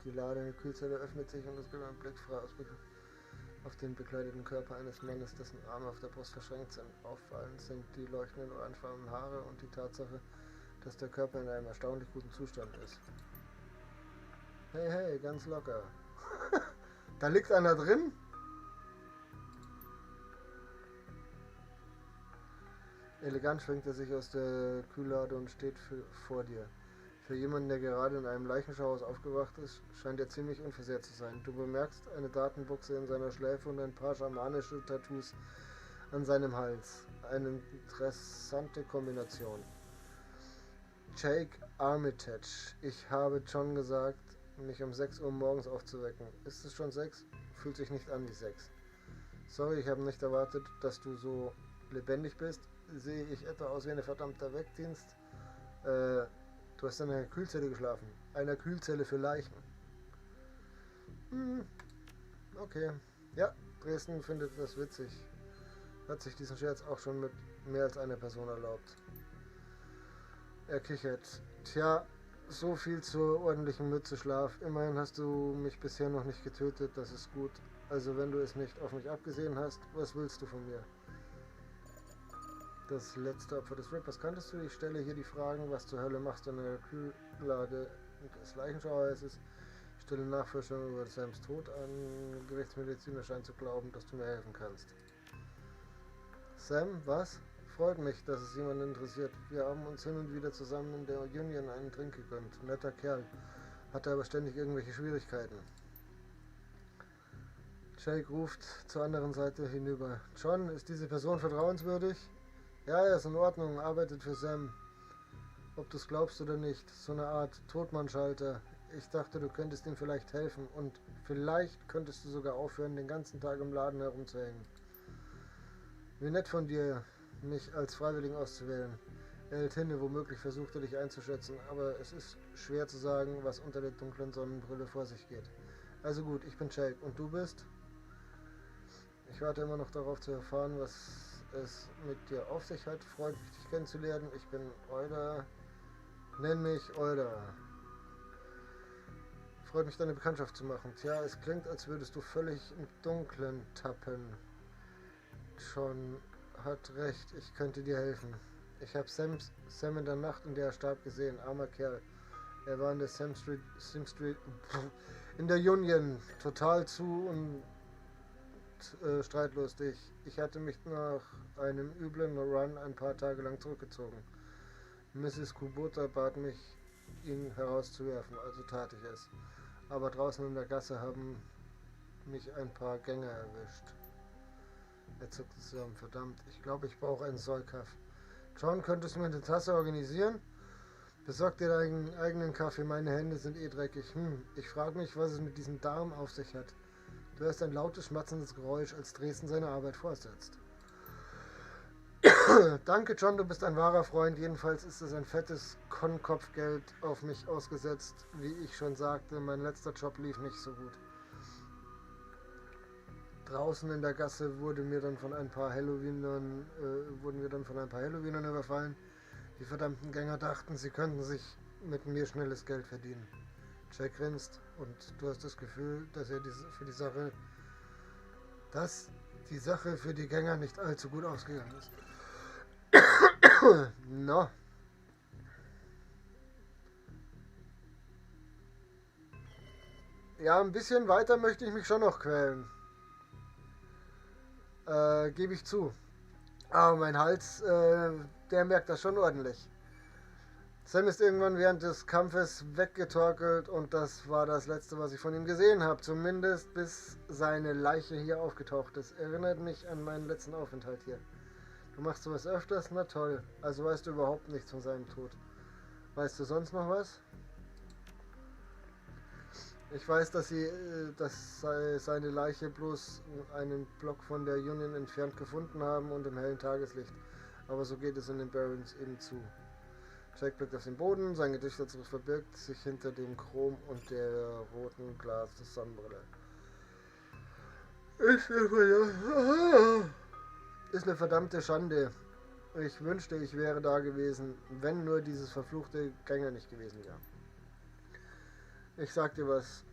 Die Lade in der Kühlzelle öffnet sich und es gibt einen Blick frei auf den bekleideten Körper eines Mannes, dessen Arme auf der Brust verschränkt sind. Auffallend sind die leuchtenden orangefarbenen Haare und die Tatsache, dass der Körper in einem erstaunlich guten Zustand ist. Hey, hey, ganz locker. Da liegt einer drin? Elegant schwenkt er sich aus der Kühllade und steht vor dir. Für jemanden, der gerade in einem Leichenschauhaus aufgewacht ist, scheint er ziemlich unversehrt zu sein. Du bemerkst eine Datenbuchse in seiner Schläfe und ein paar schamanische Tattoos an seinem Hals. Eine interessante Kombination. Jake Armitage. Ich habe John gesagt, mich um 6 Uhr morgens aufzuwecken. Ist es schon 6? Fühlt sich nicht an wie 6. Sorry, ich habe nicht erwartet, dass du so lebendig bist. Sehe ich etwa aus wie ein verdammter Weckdienst? Du hast in einer Kühlzelle geschlafen. Einer Kühlzelle für Leichen. Okay. Ja, Dresden findet das witzig. Hat sich diesen Scherz auch schon mit mehr als einer Person erlaubt. Er kichert. Tja, so viel zur ordentlichen Mütze Schlaf. Immerhin hast du mich bisher noch nicht getötet, das ist gut. Also wenn du es nicht auf mich abgesehen hast, was willst du von mir? Das letzte Opfer des Rippers kanntest du? Ich stelle hier die Fragen, was zur Hölle machst du in der Kühllade des Leichenschauhauses? Ich stelle Nachforschungen über Sams Tod an. Gerichtsmediziner scheint zu glauben, dass du mir helfen kannst. Sam, was? Freut mich, dass es jemanden interessiert. Wir haben uns hin und wieder zusammen in der Union einen Drink gegönnt. Netter Kerl. Hatte aber ständig irgendwelche Schwierigkeiten. Jake ruft zur anderen Seite hinüber. John, ist diese Person vertrauenswürdig? Ja, er ist in Ordnung, arbeitet für Sam. Ob du's glaubst oder nicht, so eine Art Totmannschalter. Ich dachte, du könntest ihm vielleicht helfen und vielleicht könntest du sogar aufhören, den ganzen Tag im Laden herumzuhängen. Wie nett von dir, mich als Freiwilligen auszuwählen. Er hält hinne, womöglich versucht er dich einzuschätzen, aber es ist schwer zu sagen, was unter der dunklen Sonnenbrille vor sich geht. Also gut, ich bin Jake und du bist? Ich warte immer noch darauf zu erfahren, was es mit dir auf sich hat. Freut mich, dich kennenzulernen. Ich bin Euler. Nenn mich Euler. Freut mich, deine Bekanntschaft zu machen. Tja, es klingt, als würdest du völlig im Dunklen tappen. John hat recht, ich könnte dir helfen. Ich habe Sam in der Nacht, in der er starb, gesehen. Armer Kerl. Er war in der Sam Street, Sim Street, in der Union, total zu und streitlustig. Ich hatte mich nach einem üblen Run ein paar Tage lang zurückgezogen. Mrs. Kubota bat mich, ihn herauszuwerfen, also tat ich es. Aber draußen in der Gasse haben mich ein paar Gänger erwischt. Er zuckte zusammen. Verdammt, ich glaube, ich brauche einen Sollkaff. John, könntest du mir eine Tasse organisieren? Besorg dir deinen eigenen Kaffee, meine Hände sind eh dreckig. Ich frage mich, was es mit diesem Darm auf sich hat. Du hörst ein lautes, schmatzendes Geräusch, als Dresden seine Arbeit fortsetzt. Danke, John, du bist ein wahrer Freund. Jedenfalls ist es ein fettes Konkopfgeld auf mich ausgesetzt. Wie ich schon sagte, mein letzter Job lief nicht so gut. Draußen in der Gasse wurde mir dann von ein paar Halloweenern, wurden wir dann von ein paar Halloweenern überfallen. Die verdammten Gänger dachten, sie könnten sich mit mir schnelles Geld verdienen. Jack grinst und du hast das Gefühl, dass er dass die Sache für die Gänger nicht allzu gut ausgegangen ist. No. Ja, ein bisschen weiter möchte ich mich schon noch quälen. Gebe ich zu. Aber mein Hals, der merkt das schon ordentlich. Sam ist irgendwann während des Kampfes weggetorkelt und das war das Letzte, was ich von ihm gesehen habe. Zumindest bis seine Leiche hier aufgetaucht ist. Erinnert mich an meinen letzten Aufenthalt hier. Du machst sowas öfters? Na toll. Also weißt du überhaupt nichts von seinem Tod. Weißt du sonst noch was? Ich weiß, dass seine Leiche bloß einen Block von der Union entfernt gefunden haben und im hellen Tageslicht. Aber so geht es in den Barrens eben zu. Jack blickt auf den Boden, sein Gesichtsausdruck verbirgt sich hinter dem Chrom und der roten Glas des Sonnenbrille. Ist eine verdammte Schande. Ich wünschte, ich wäre da gewesen, wenn nur dieses verfluchte Gänger nicht gewesen wäre. Ich sag dir was.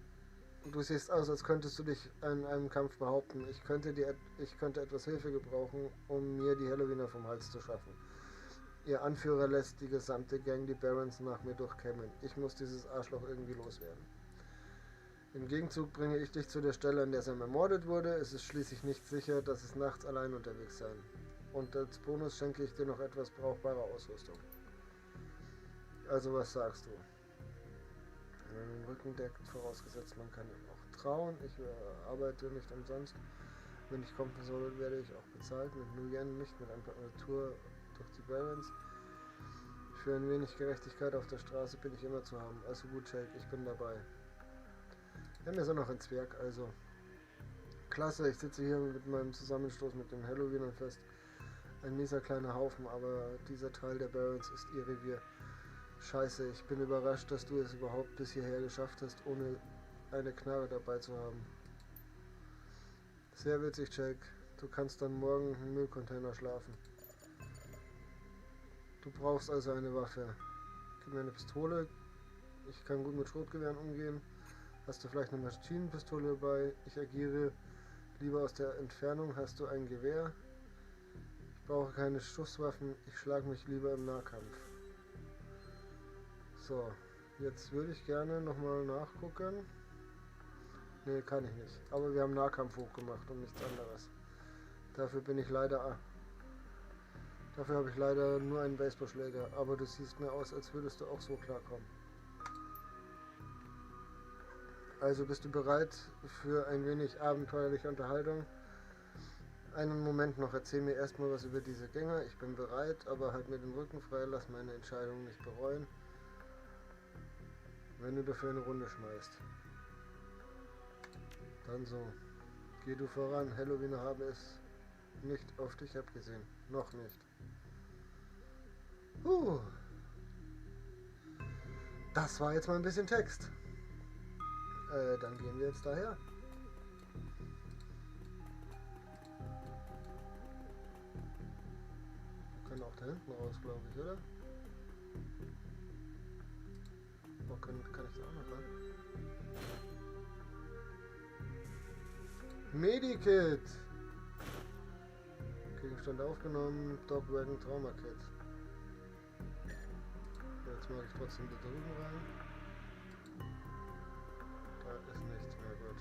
Du siehst aus, als könntest du dich in einem Kampf behaupten. Ich könnte etwas Hilfe gebrauchen, um mir die Halloweener vom Hals zu schaffen. Ihr Anführer lässt die gesamte Gang, die Barrens, nach mir durchkämmen. Ich muss dieses Arschloch irgendwie loswerden. Im Gegenzug bringe ich dich zu der Stelle, an der Sam ermordet wurde. Es ist schließlich nicht sicher, dass es nachts allein unterwegs sein. Und als Bonus schenke ich dir noch etwas brauchbare Ausrüstung. Also was sagst du? Wenn man den Rücken deckt, vorausgesetzt man kann ihm auch trauen. Ich arbeite nicht umsonst. Wenn ich kommen soll, werde ich auch bezahlt. Mit Nuyen, nicht mit ein paar Tour durch die Barrens. Für ein wenig Gerechtigkeit auf der Straße bin ich immer zu haben. Also gut, Jake, ich bin dabei. Ja, mir ist auch noch ein Zwerg, also. Klasse, ich sitze hier mit meinem Zusammenstoß mit dem Halloween und fest. Ein mieser kleiner Haufen, aber dieser Teil der Barrens ist ihr Revier. Scheiße, ich bin überrascht, dass du es überhaupt bis hierher geschafft hast, ohne eine Knarre dabei zu haben. Sehr witzig, Jake. Du kannst dann morgen im Müllcontainer schlafen. Du brauchst also eine Waffe. Gib mir eine Pistole. Ich kann gut mit Schrotgewehren umgehen. Hast du vielleicht eine Maschinenpistole dabei? Ich agiere lieber aus der Entfernung. Hast du ein Gewehr? Ich brauche keine Schusswaffen. Ich schlage mich lieber im Nahkampf. So, jetzt würde ich gerne nochmal nachgucken. Ne, kann ich nicht. Aber wir haben Nahkampf hochgemacht und nichts anderes. Dafür bin ich leider... Dafür habe ich leider nur einen Baseballschläger. Aber du siehst mir aus, als würdest du auch so klarkommen. Also bist du bereit für ein wenig abenteuerliche Unterhaltung? Einen Moment noch, erzähl mir erstmal was über diese Gänger. Ich bin bereit, aber halt mir den Rücken frei, lass meine Entscheidung nicht bereuen. Wenn du dafür eine Runde schmeißt. Dann so. Geh du voran, Halloween habe es nicht auf dich abgesehen. Noch nicht. Das war jetzt mal ein bisschen Text. Dann gehen wir jetzt daher. Wir können auch da hinten raus, glaube ich, oder? Oh, kann ich da auch noch rein? Medikit! Gegenstand aufgenommen, Dog Wagon Trauma Kit. Jetzt mache ich trotzdem da drüben rein. Da ist nichts mehr, gut.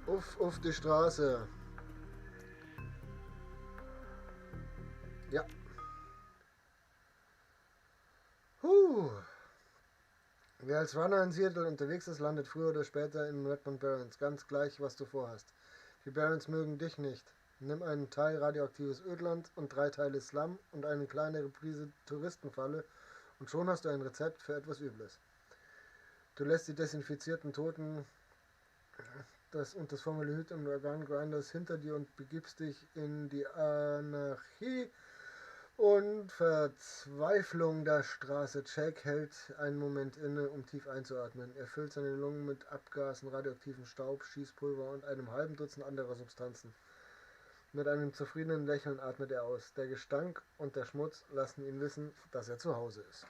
Uff, auf die Straße. Ja. Huh. Wer als Runner in Seattle unterwegs ist, landet früher oder später in Redmond Barrens. Ganz gleich, was du vorhast. Die Barrens mögen dich nicht. Nimm einen Teil radioaktives Ödland und 3 Teile Slum und eine kleine Prise Touristenfalle und schon hast du ein Rezept für etwas Übles. Du lässt die desinfizierten Toten und das Formaldehyd im Organ-Grinders hinter dir und begibst dich in die Anarchie und Verzweiflung der Straße. Jack hält einen Moment inne, um tief einzuatmen. Er füllt seine Lungen mit Abgasen, radioaktivem Staub, Schießpulver und einem halben Dutzend anderer Substanzen. Mit einem zufriedenen Lächeln atmet er aus. Der Gestank und der Schmutz lassen ihn wissen, dass er zu Hause ist.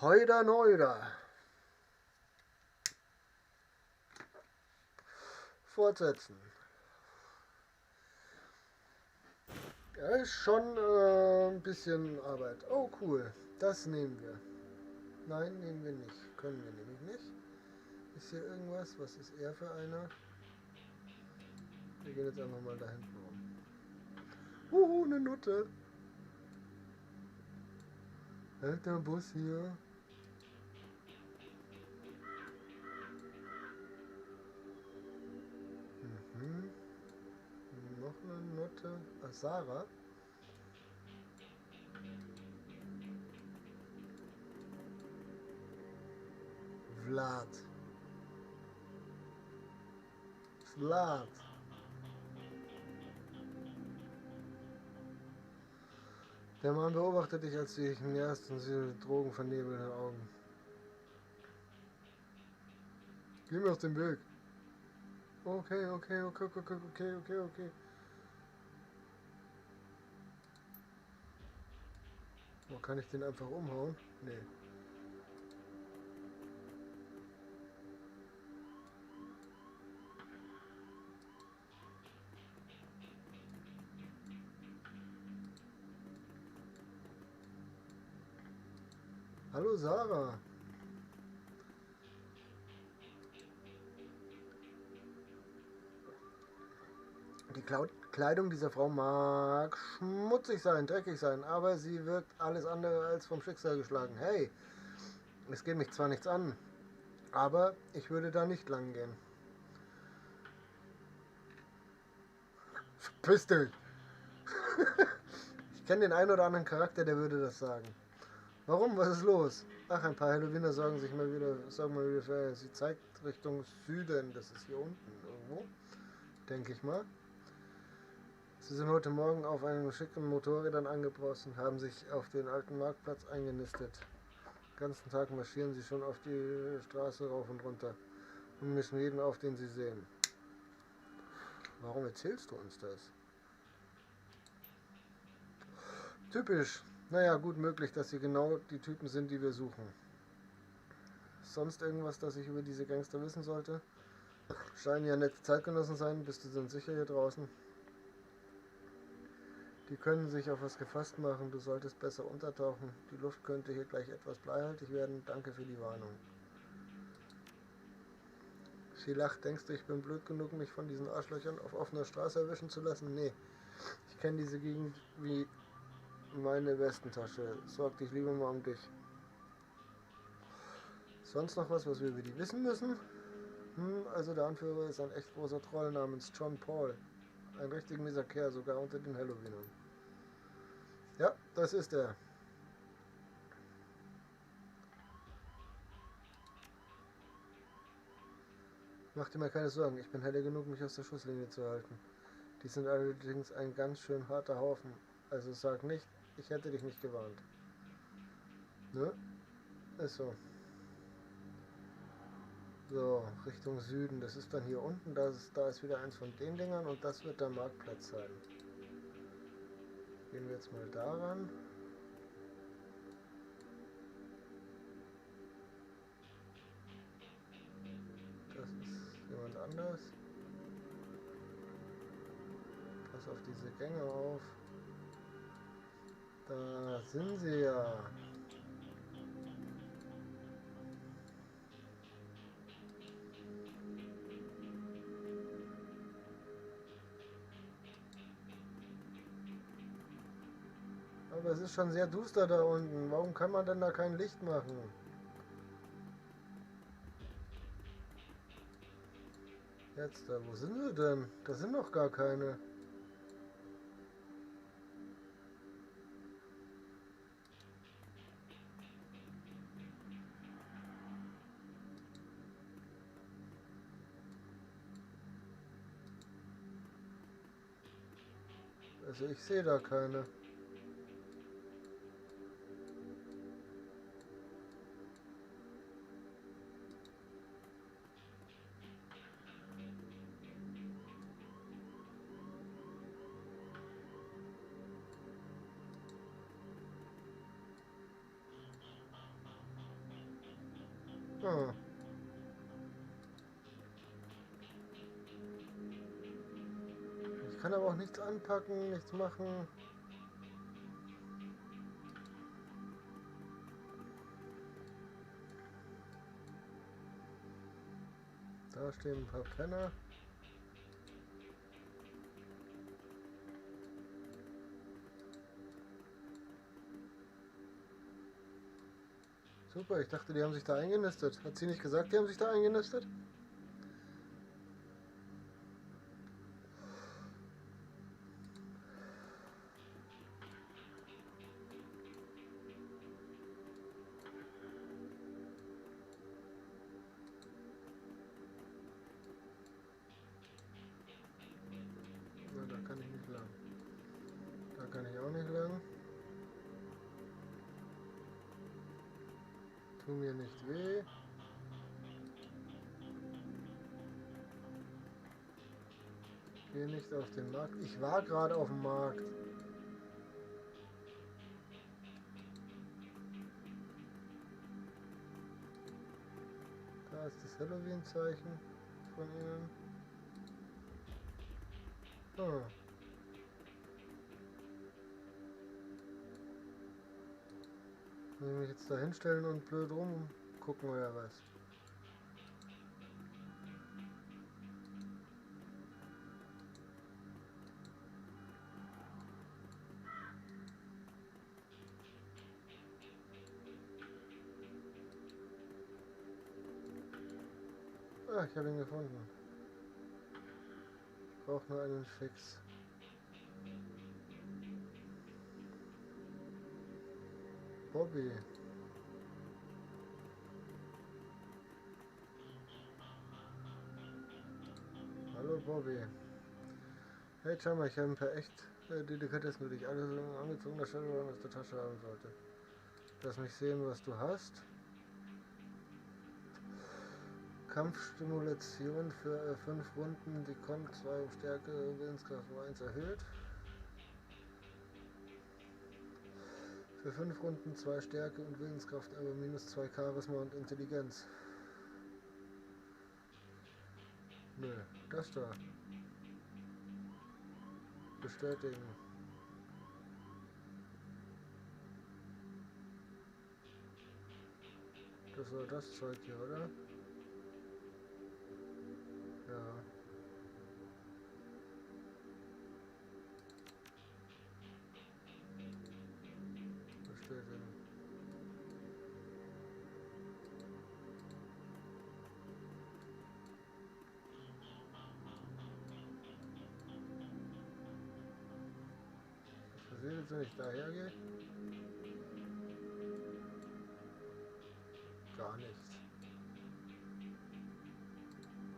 Heuda Neuda. Fortsetzen. Ja, ist schon ein bisschen Arbeit. Oh, cool. Das nehmen wir. Nein, nehmen wir nicht. Können wir nämlich nicht. Ist hier irgendwas? Was ist er für einer? Wir gehen jetzt einfach mal da hinten rum. Huhu, eine Nutte. Hält der Bus hier? Mhm. Noch eine Nutte. Ah, Sarah. Vlad. Vlad. Der Mann beobachtet dich, als du dich näherst und sie mit Drogen vernebelten Augen. Geh mir aus dem Weg. Okay, okay, okay, okay, okay, okay, okay. Wo kann ich den einfach umhauen? Nee. Hallo Sarah. Die Kleidung dieser Frau mag schmutzig sein, dreckig sein, aber sie wirkt alles andere als vom Schicksal geschlagen. Hey, es geht mich zwar nichts an, aber ich würde da nicht lang gehen. Verpiss dich! Ich kenne den einen oder anderen Charakter, der würde das sagen. Warum? Was ist los? Ach, ein paar Halloweener sorgen sich mal wieder, sorgen mal wieder für. Sie zeigt Richtung Süden, das ist hier unten irgendwo, denke ich mal. Sie sind heute Morgen auf einem schicken Motorrädern angebraust und haben sich auf den alten Marktplatz eingenistet. Den ganzen Tag marschieren sie schon auf die Straße rauf und runter und mischen jeden auf, den sie sehen. Warum erzählst du uns das? Typisch. Naja, gut möglich, dass sie genau die Typen sind, die wir suchen. Sonst irgendwas, das ich über diese Gangster wissen sollte? Scheinen ja nette Zeitgenossen sein. Bist du denn sicher hier draußen? Die können sich auf was gefasst machen. Du solltest besser untertauchen. Die Luft könnte hier gleich etwas bleihaltig werden. Danke für die Warnung. Sie lacht. Denkst du, ich bin blöd genug, mich von diesen Arschlöchern auf offener Straße erwischen zu lassen? Nee. Ich kenne diese Gegend wie meine Westentasche. Sorg dich lieber mal um dich. Sonst noch was, was wir über die wissen müssen? Also der Anführer ist ein echt großer Troll namens John Paul. Ein richtig mieser Kerl, sogar unter den Halloweenern. Ja, das ist er. Mach dir mal keine Sorgen, ich bin helle genug, mich aus der Schusslinie zu halten. Die sind allerdings ein ganz schön harter Haufen. Also sag nicht, ich hätte dich nicht gewarnt. Ne? Ist so. So, Richtung Süden. Das ist dann hier unten. Da ist wieder eins von den Dingern und das wird der Marktplatz sein. Gehen wir jetzt mal daran. Das ist jemand anders. Pass auf diese Gänge auf. Da sind sie ja. Aber es ist schon sehr duster da unten. Warum kann man denn da kein Licht machen? Jetzt da, wo sind sie denn? Da sind noch gar keine. Also ich sehe da keine. Ah. Ich Kann aber auch nichts anpacken, nichts machen. Da stehen ein paar Penner. Super, ich dachte, die haben sich da eingenistet. Hat sie nicht gesagt, die haben sich da eingenistet? Na, da kann ich nicht lang. Da kann ich auch nicht lang. Tu mir nicht weh. Geh nicht auf den Markt. Ich war gerade auf dem Markt. Da ist das Halloween-Zeichen von ihnen. Ah. Muss ich mich jetzt da hinstellen und blöd rumgucken oder was? Ah, ich habe ihn gefunden. Ich brauche nur einen Fix. Bobby. Hallo Bobby. Hey, schau mal, ich habe ein paar echt Delikatessen für dich. Alles angezogener Shadowrun aus der Tasche haben sollte. Lass mich sehen, was du hast. Kampfstimulation für 5 Runden, die kommt 2 um Stärke, Willenskraft um 1 erhöht. Für 5 Runden 2 Stärke und Willenskraft, aber minus 2 Charisma und Intelligenz. Nö, das da. Bestätigen. Das war das Zeug hier, oder? Ja. Bestätigen. Was passiert jetzt, wenn ich daher gehe? Gar nichts.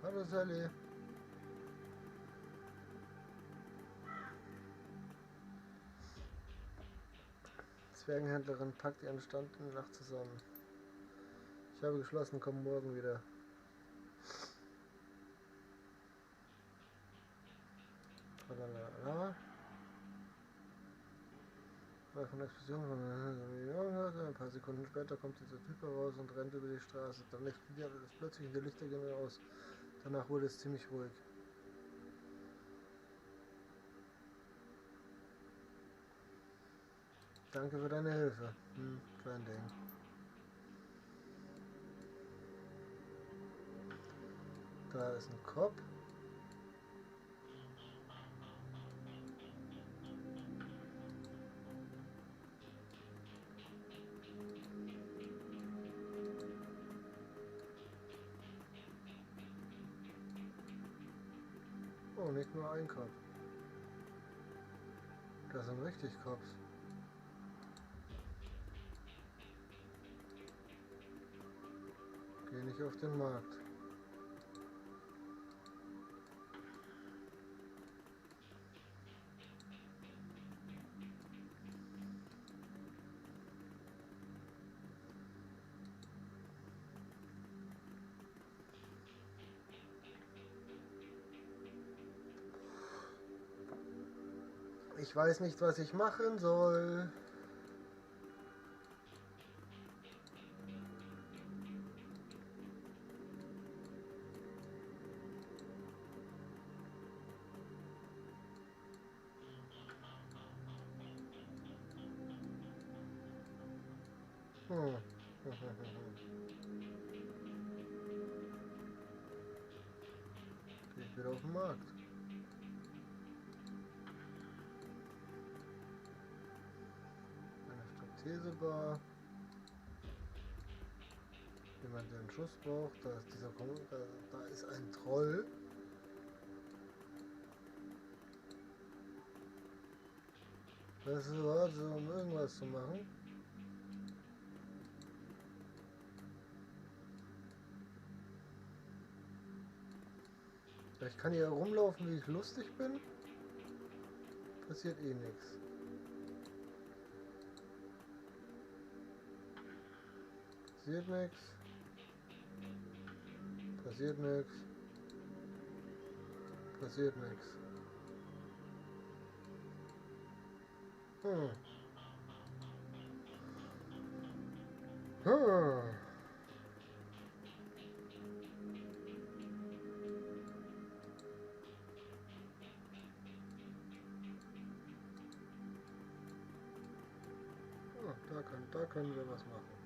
Hallo Sally. Zwergenhändlerin packt ihren Stand in der Nacht zusammen. Ich habe geschlossen, komm morgen wieder. Tralalala. Von der Explosion von ein paar Sekunden später kommt dieser Typ heraus und rennt über die Straße. Dann explodiert alles plötzlich und die Lichter gehen aus. Danach wurde es ziemlich ruhig. Danke für deine Hilfe. Hm, kein Ding. Da ist ein Kopf. Oh, nicht nur ein Kopf. Das sind richtig Cops. Geh nicht auf den Markt. Ich weiß nicht, was ich machen soll. Hm. Geh ich wieder auf den Markt. Eine Striptease-Bar. Jemand, der einen Schuss braucht. Da ist dieser da ist ein Troll. Das ist so, um irgendwas zu machen. Ich kann hier rumlaufen, wie ich lustig bin. Passiert eh nichts. Passiert nichts. Passiert nichts. Passiert nichts. Hm. Hm. Oh, da können wir was machen.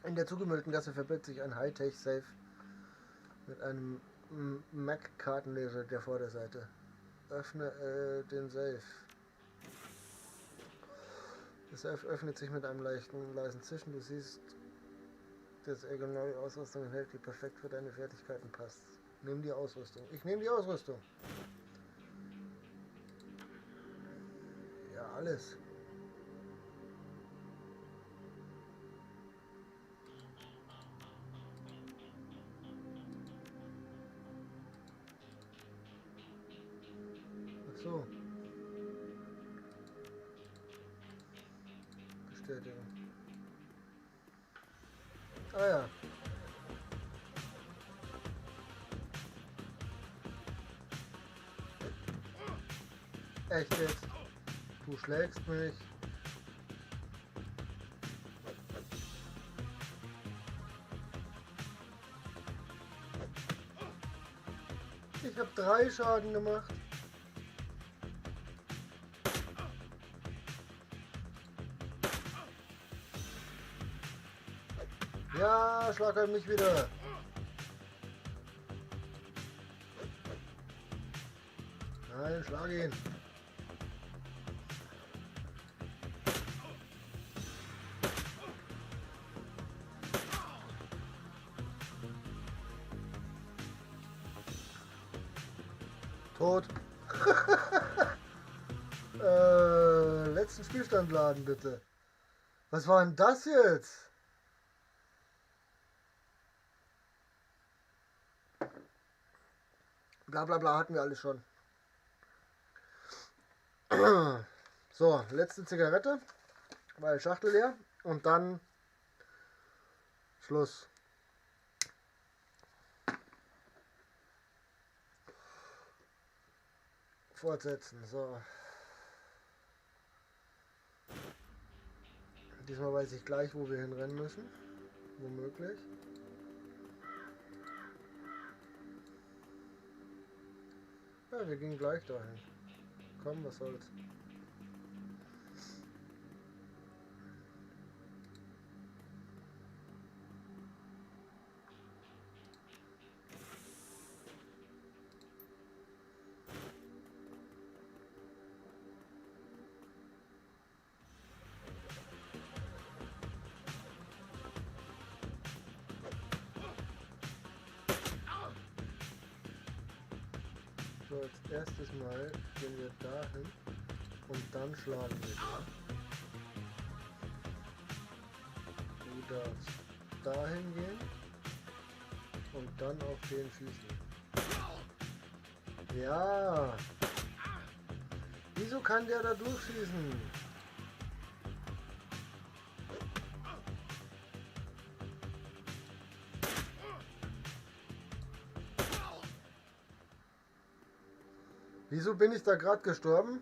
In der zugemüllten Gasse verbirgt sich ein Hightech-Safe mit einem Mac-Kartenleser der Vorderseite. Öffne den Safe. Das Safe öffnet sich mit einem leichten, leisen Zischen. Du siehst, dass er genau die Ausrüstung enthält, die perfekt für deine Fertigkeiten passt. Nimm die Ausrüstung. Ich nehme die Ausrüstung. Ja, alles. So. Bestätigen. Ah ja. Echt jetzt? Du schlägst mich. Ich habe 3 Schaden gemacht. Ja, schlag halt mich wieder. Nein, schlag ihn. Tot. Letzten Spielstand laden, bitte. Was war denn das jetzt? Bla bla bla hatten wir alle schon. So, letzte Zigarette, weil Schachtel leer und dann Schluss. Fortsetzen, so. Diesmal weiß ich gleich, wo wir hinrennen müssen. Womöglich. Ja, wir gehen gleich dahin. Komm, was soll's. So, als erstes Mal gehen wir dahin und dann schlagen wir den. Du darfst dahin gehen und dann auf den schießen. Ja! Wieso kann der da durchschießen? Wieso bin ich da gerade gestorben?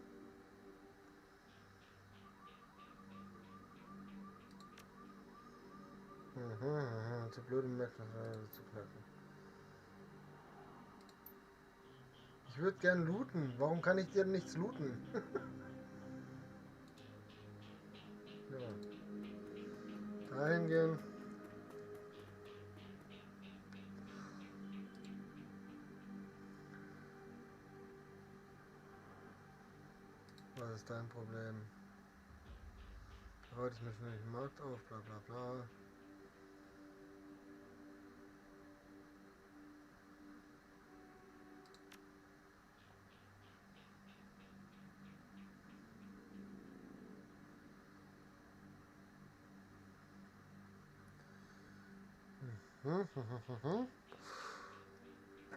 Zu blöd, um zu knacken. Ich würde gern looten. Warum kann ich dir nichts looten? Ja. Dahin gehen. Was ist dein Problem? Heute ist mir schon den Markt auf, bla bla bla.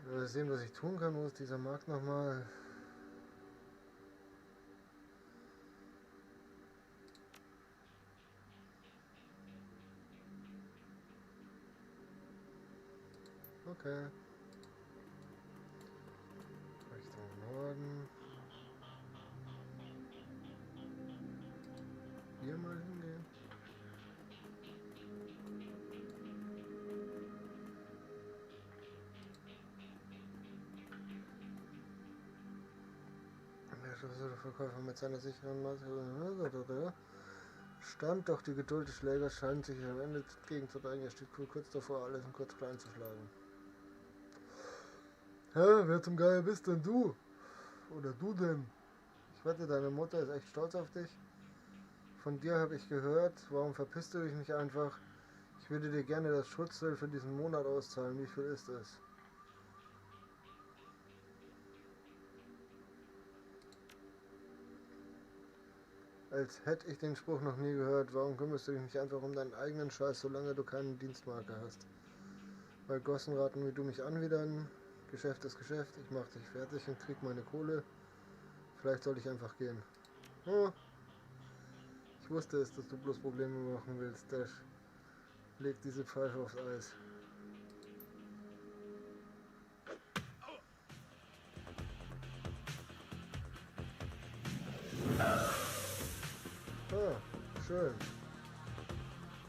Wir sehen, was ich tun kann. Wo ist dieser Markt nochmal? Okay. Richtung Norden. Hier mal hingehen. Der Verkäufer mit seiner sicheren Masse stand, doch die Geduld des Schlägers scheint sich am Ende entgegenzudrängen. Er steht kurz davor, alles in kurz klein zu schlagen. Hä, wer zum Geier bist denn du? Oder du denn? Ich wette, deine Mutter ist echt stolz auf dich. Von dir habe ich gehört. Warum verpisst du dich nicht einfach? Ich würde dir gerne das Schutzgeld für diesen Monat auszahlen. Wie viel ist es? Als hätte ich den Spruch noch nie gehört. Warum kümmerst du dich nicht einfach um deinen eigenen Scheiß, solange du keine Dienstmarke hast? Weil Gossenraten wie du mich anwidern. Geschäft ist Geschäft. Ich mach dich fertig und krieg meine Kohle. Vielleicht sollte ich einfach gehen. Oh. Ich wusste es, dass du bloß Probleme machen willst, Dash. Leg diese Pfeife aufs Eis. Ah, schön.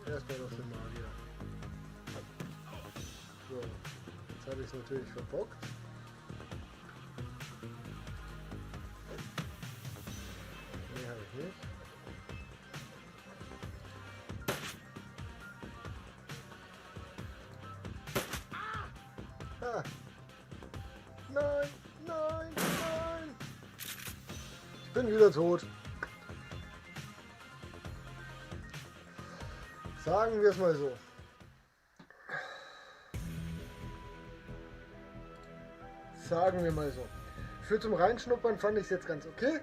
Erstmal noch den Magier. So, jetzt habe ich es natürlich verbockt. Nee, habe ich nicht. Ah. Nein, nein, nein! Ich bin wieder tot. Sagen wir es mal so. Sagen wir mal so. Für zum Reinschnuppern fand ich es jetzt ganz okay.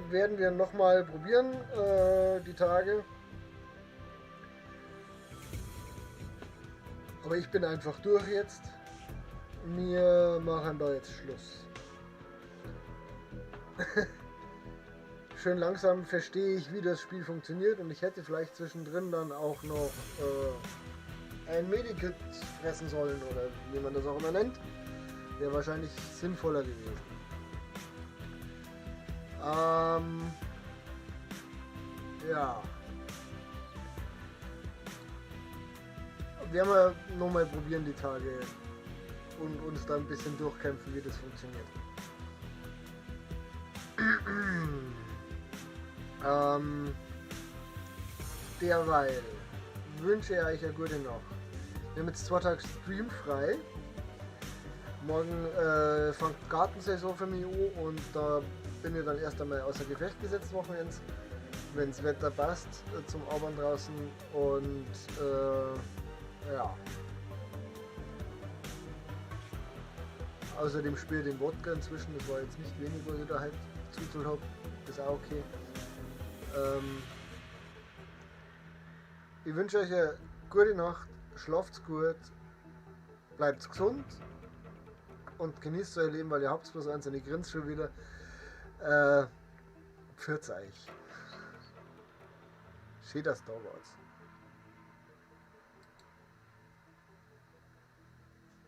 Werden wir nochmal probieren, die Tage. Aber ich bin einfach durch jetzt. Wir machen da jetzt Schluss. Schön langsam verstehe ich, wie das Spiel funktioniert, und ich hätte vielleicht zwischendrin dann auch noch ein Medikit fressen sollen oder wie man das auch immer nennt. Wäre wahrscheinlich sinnvoller gewesen. Ja. Werden wir nochmal probieren die Tage und uns da ein bisschen durchkämpfen, wie das funktioniert. Derweil wünsche ich euch eine gute Nacht. Wir haben jetzt 2 Tage streamfrei. Morgen fängt Gartensaison für mich an und da bin ich dann erst einmal außer Gefecht gesetzt wochenends, wenn das Wetter passt, zum Arbeiten draußen und ja. Außerdem spiele ich den Wodka inzwischen, das war jetzt nicht wenig, was ich da halt zuzahlt habe, ist auch okay. Ich wünsche euch eine gute Nacht, schlaft's gut, bleibt gesund und genießt euer Leben, weil ihr habt bloß eins und ich grinse schon wieder. Pfiat euch. Schön, dass du da warst.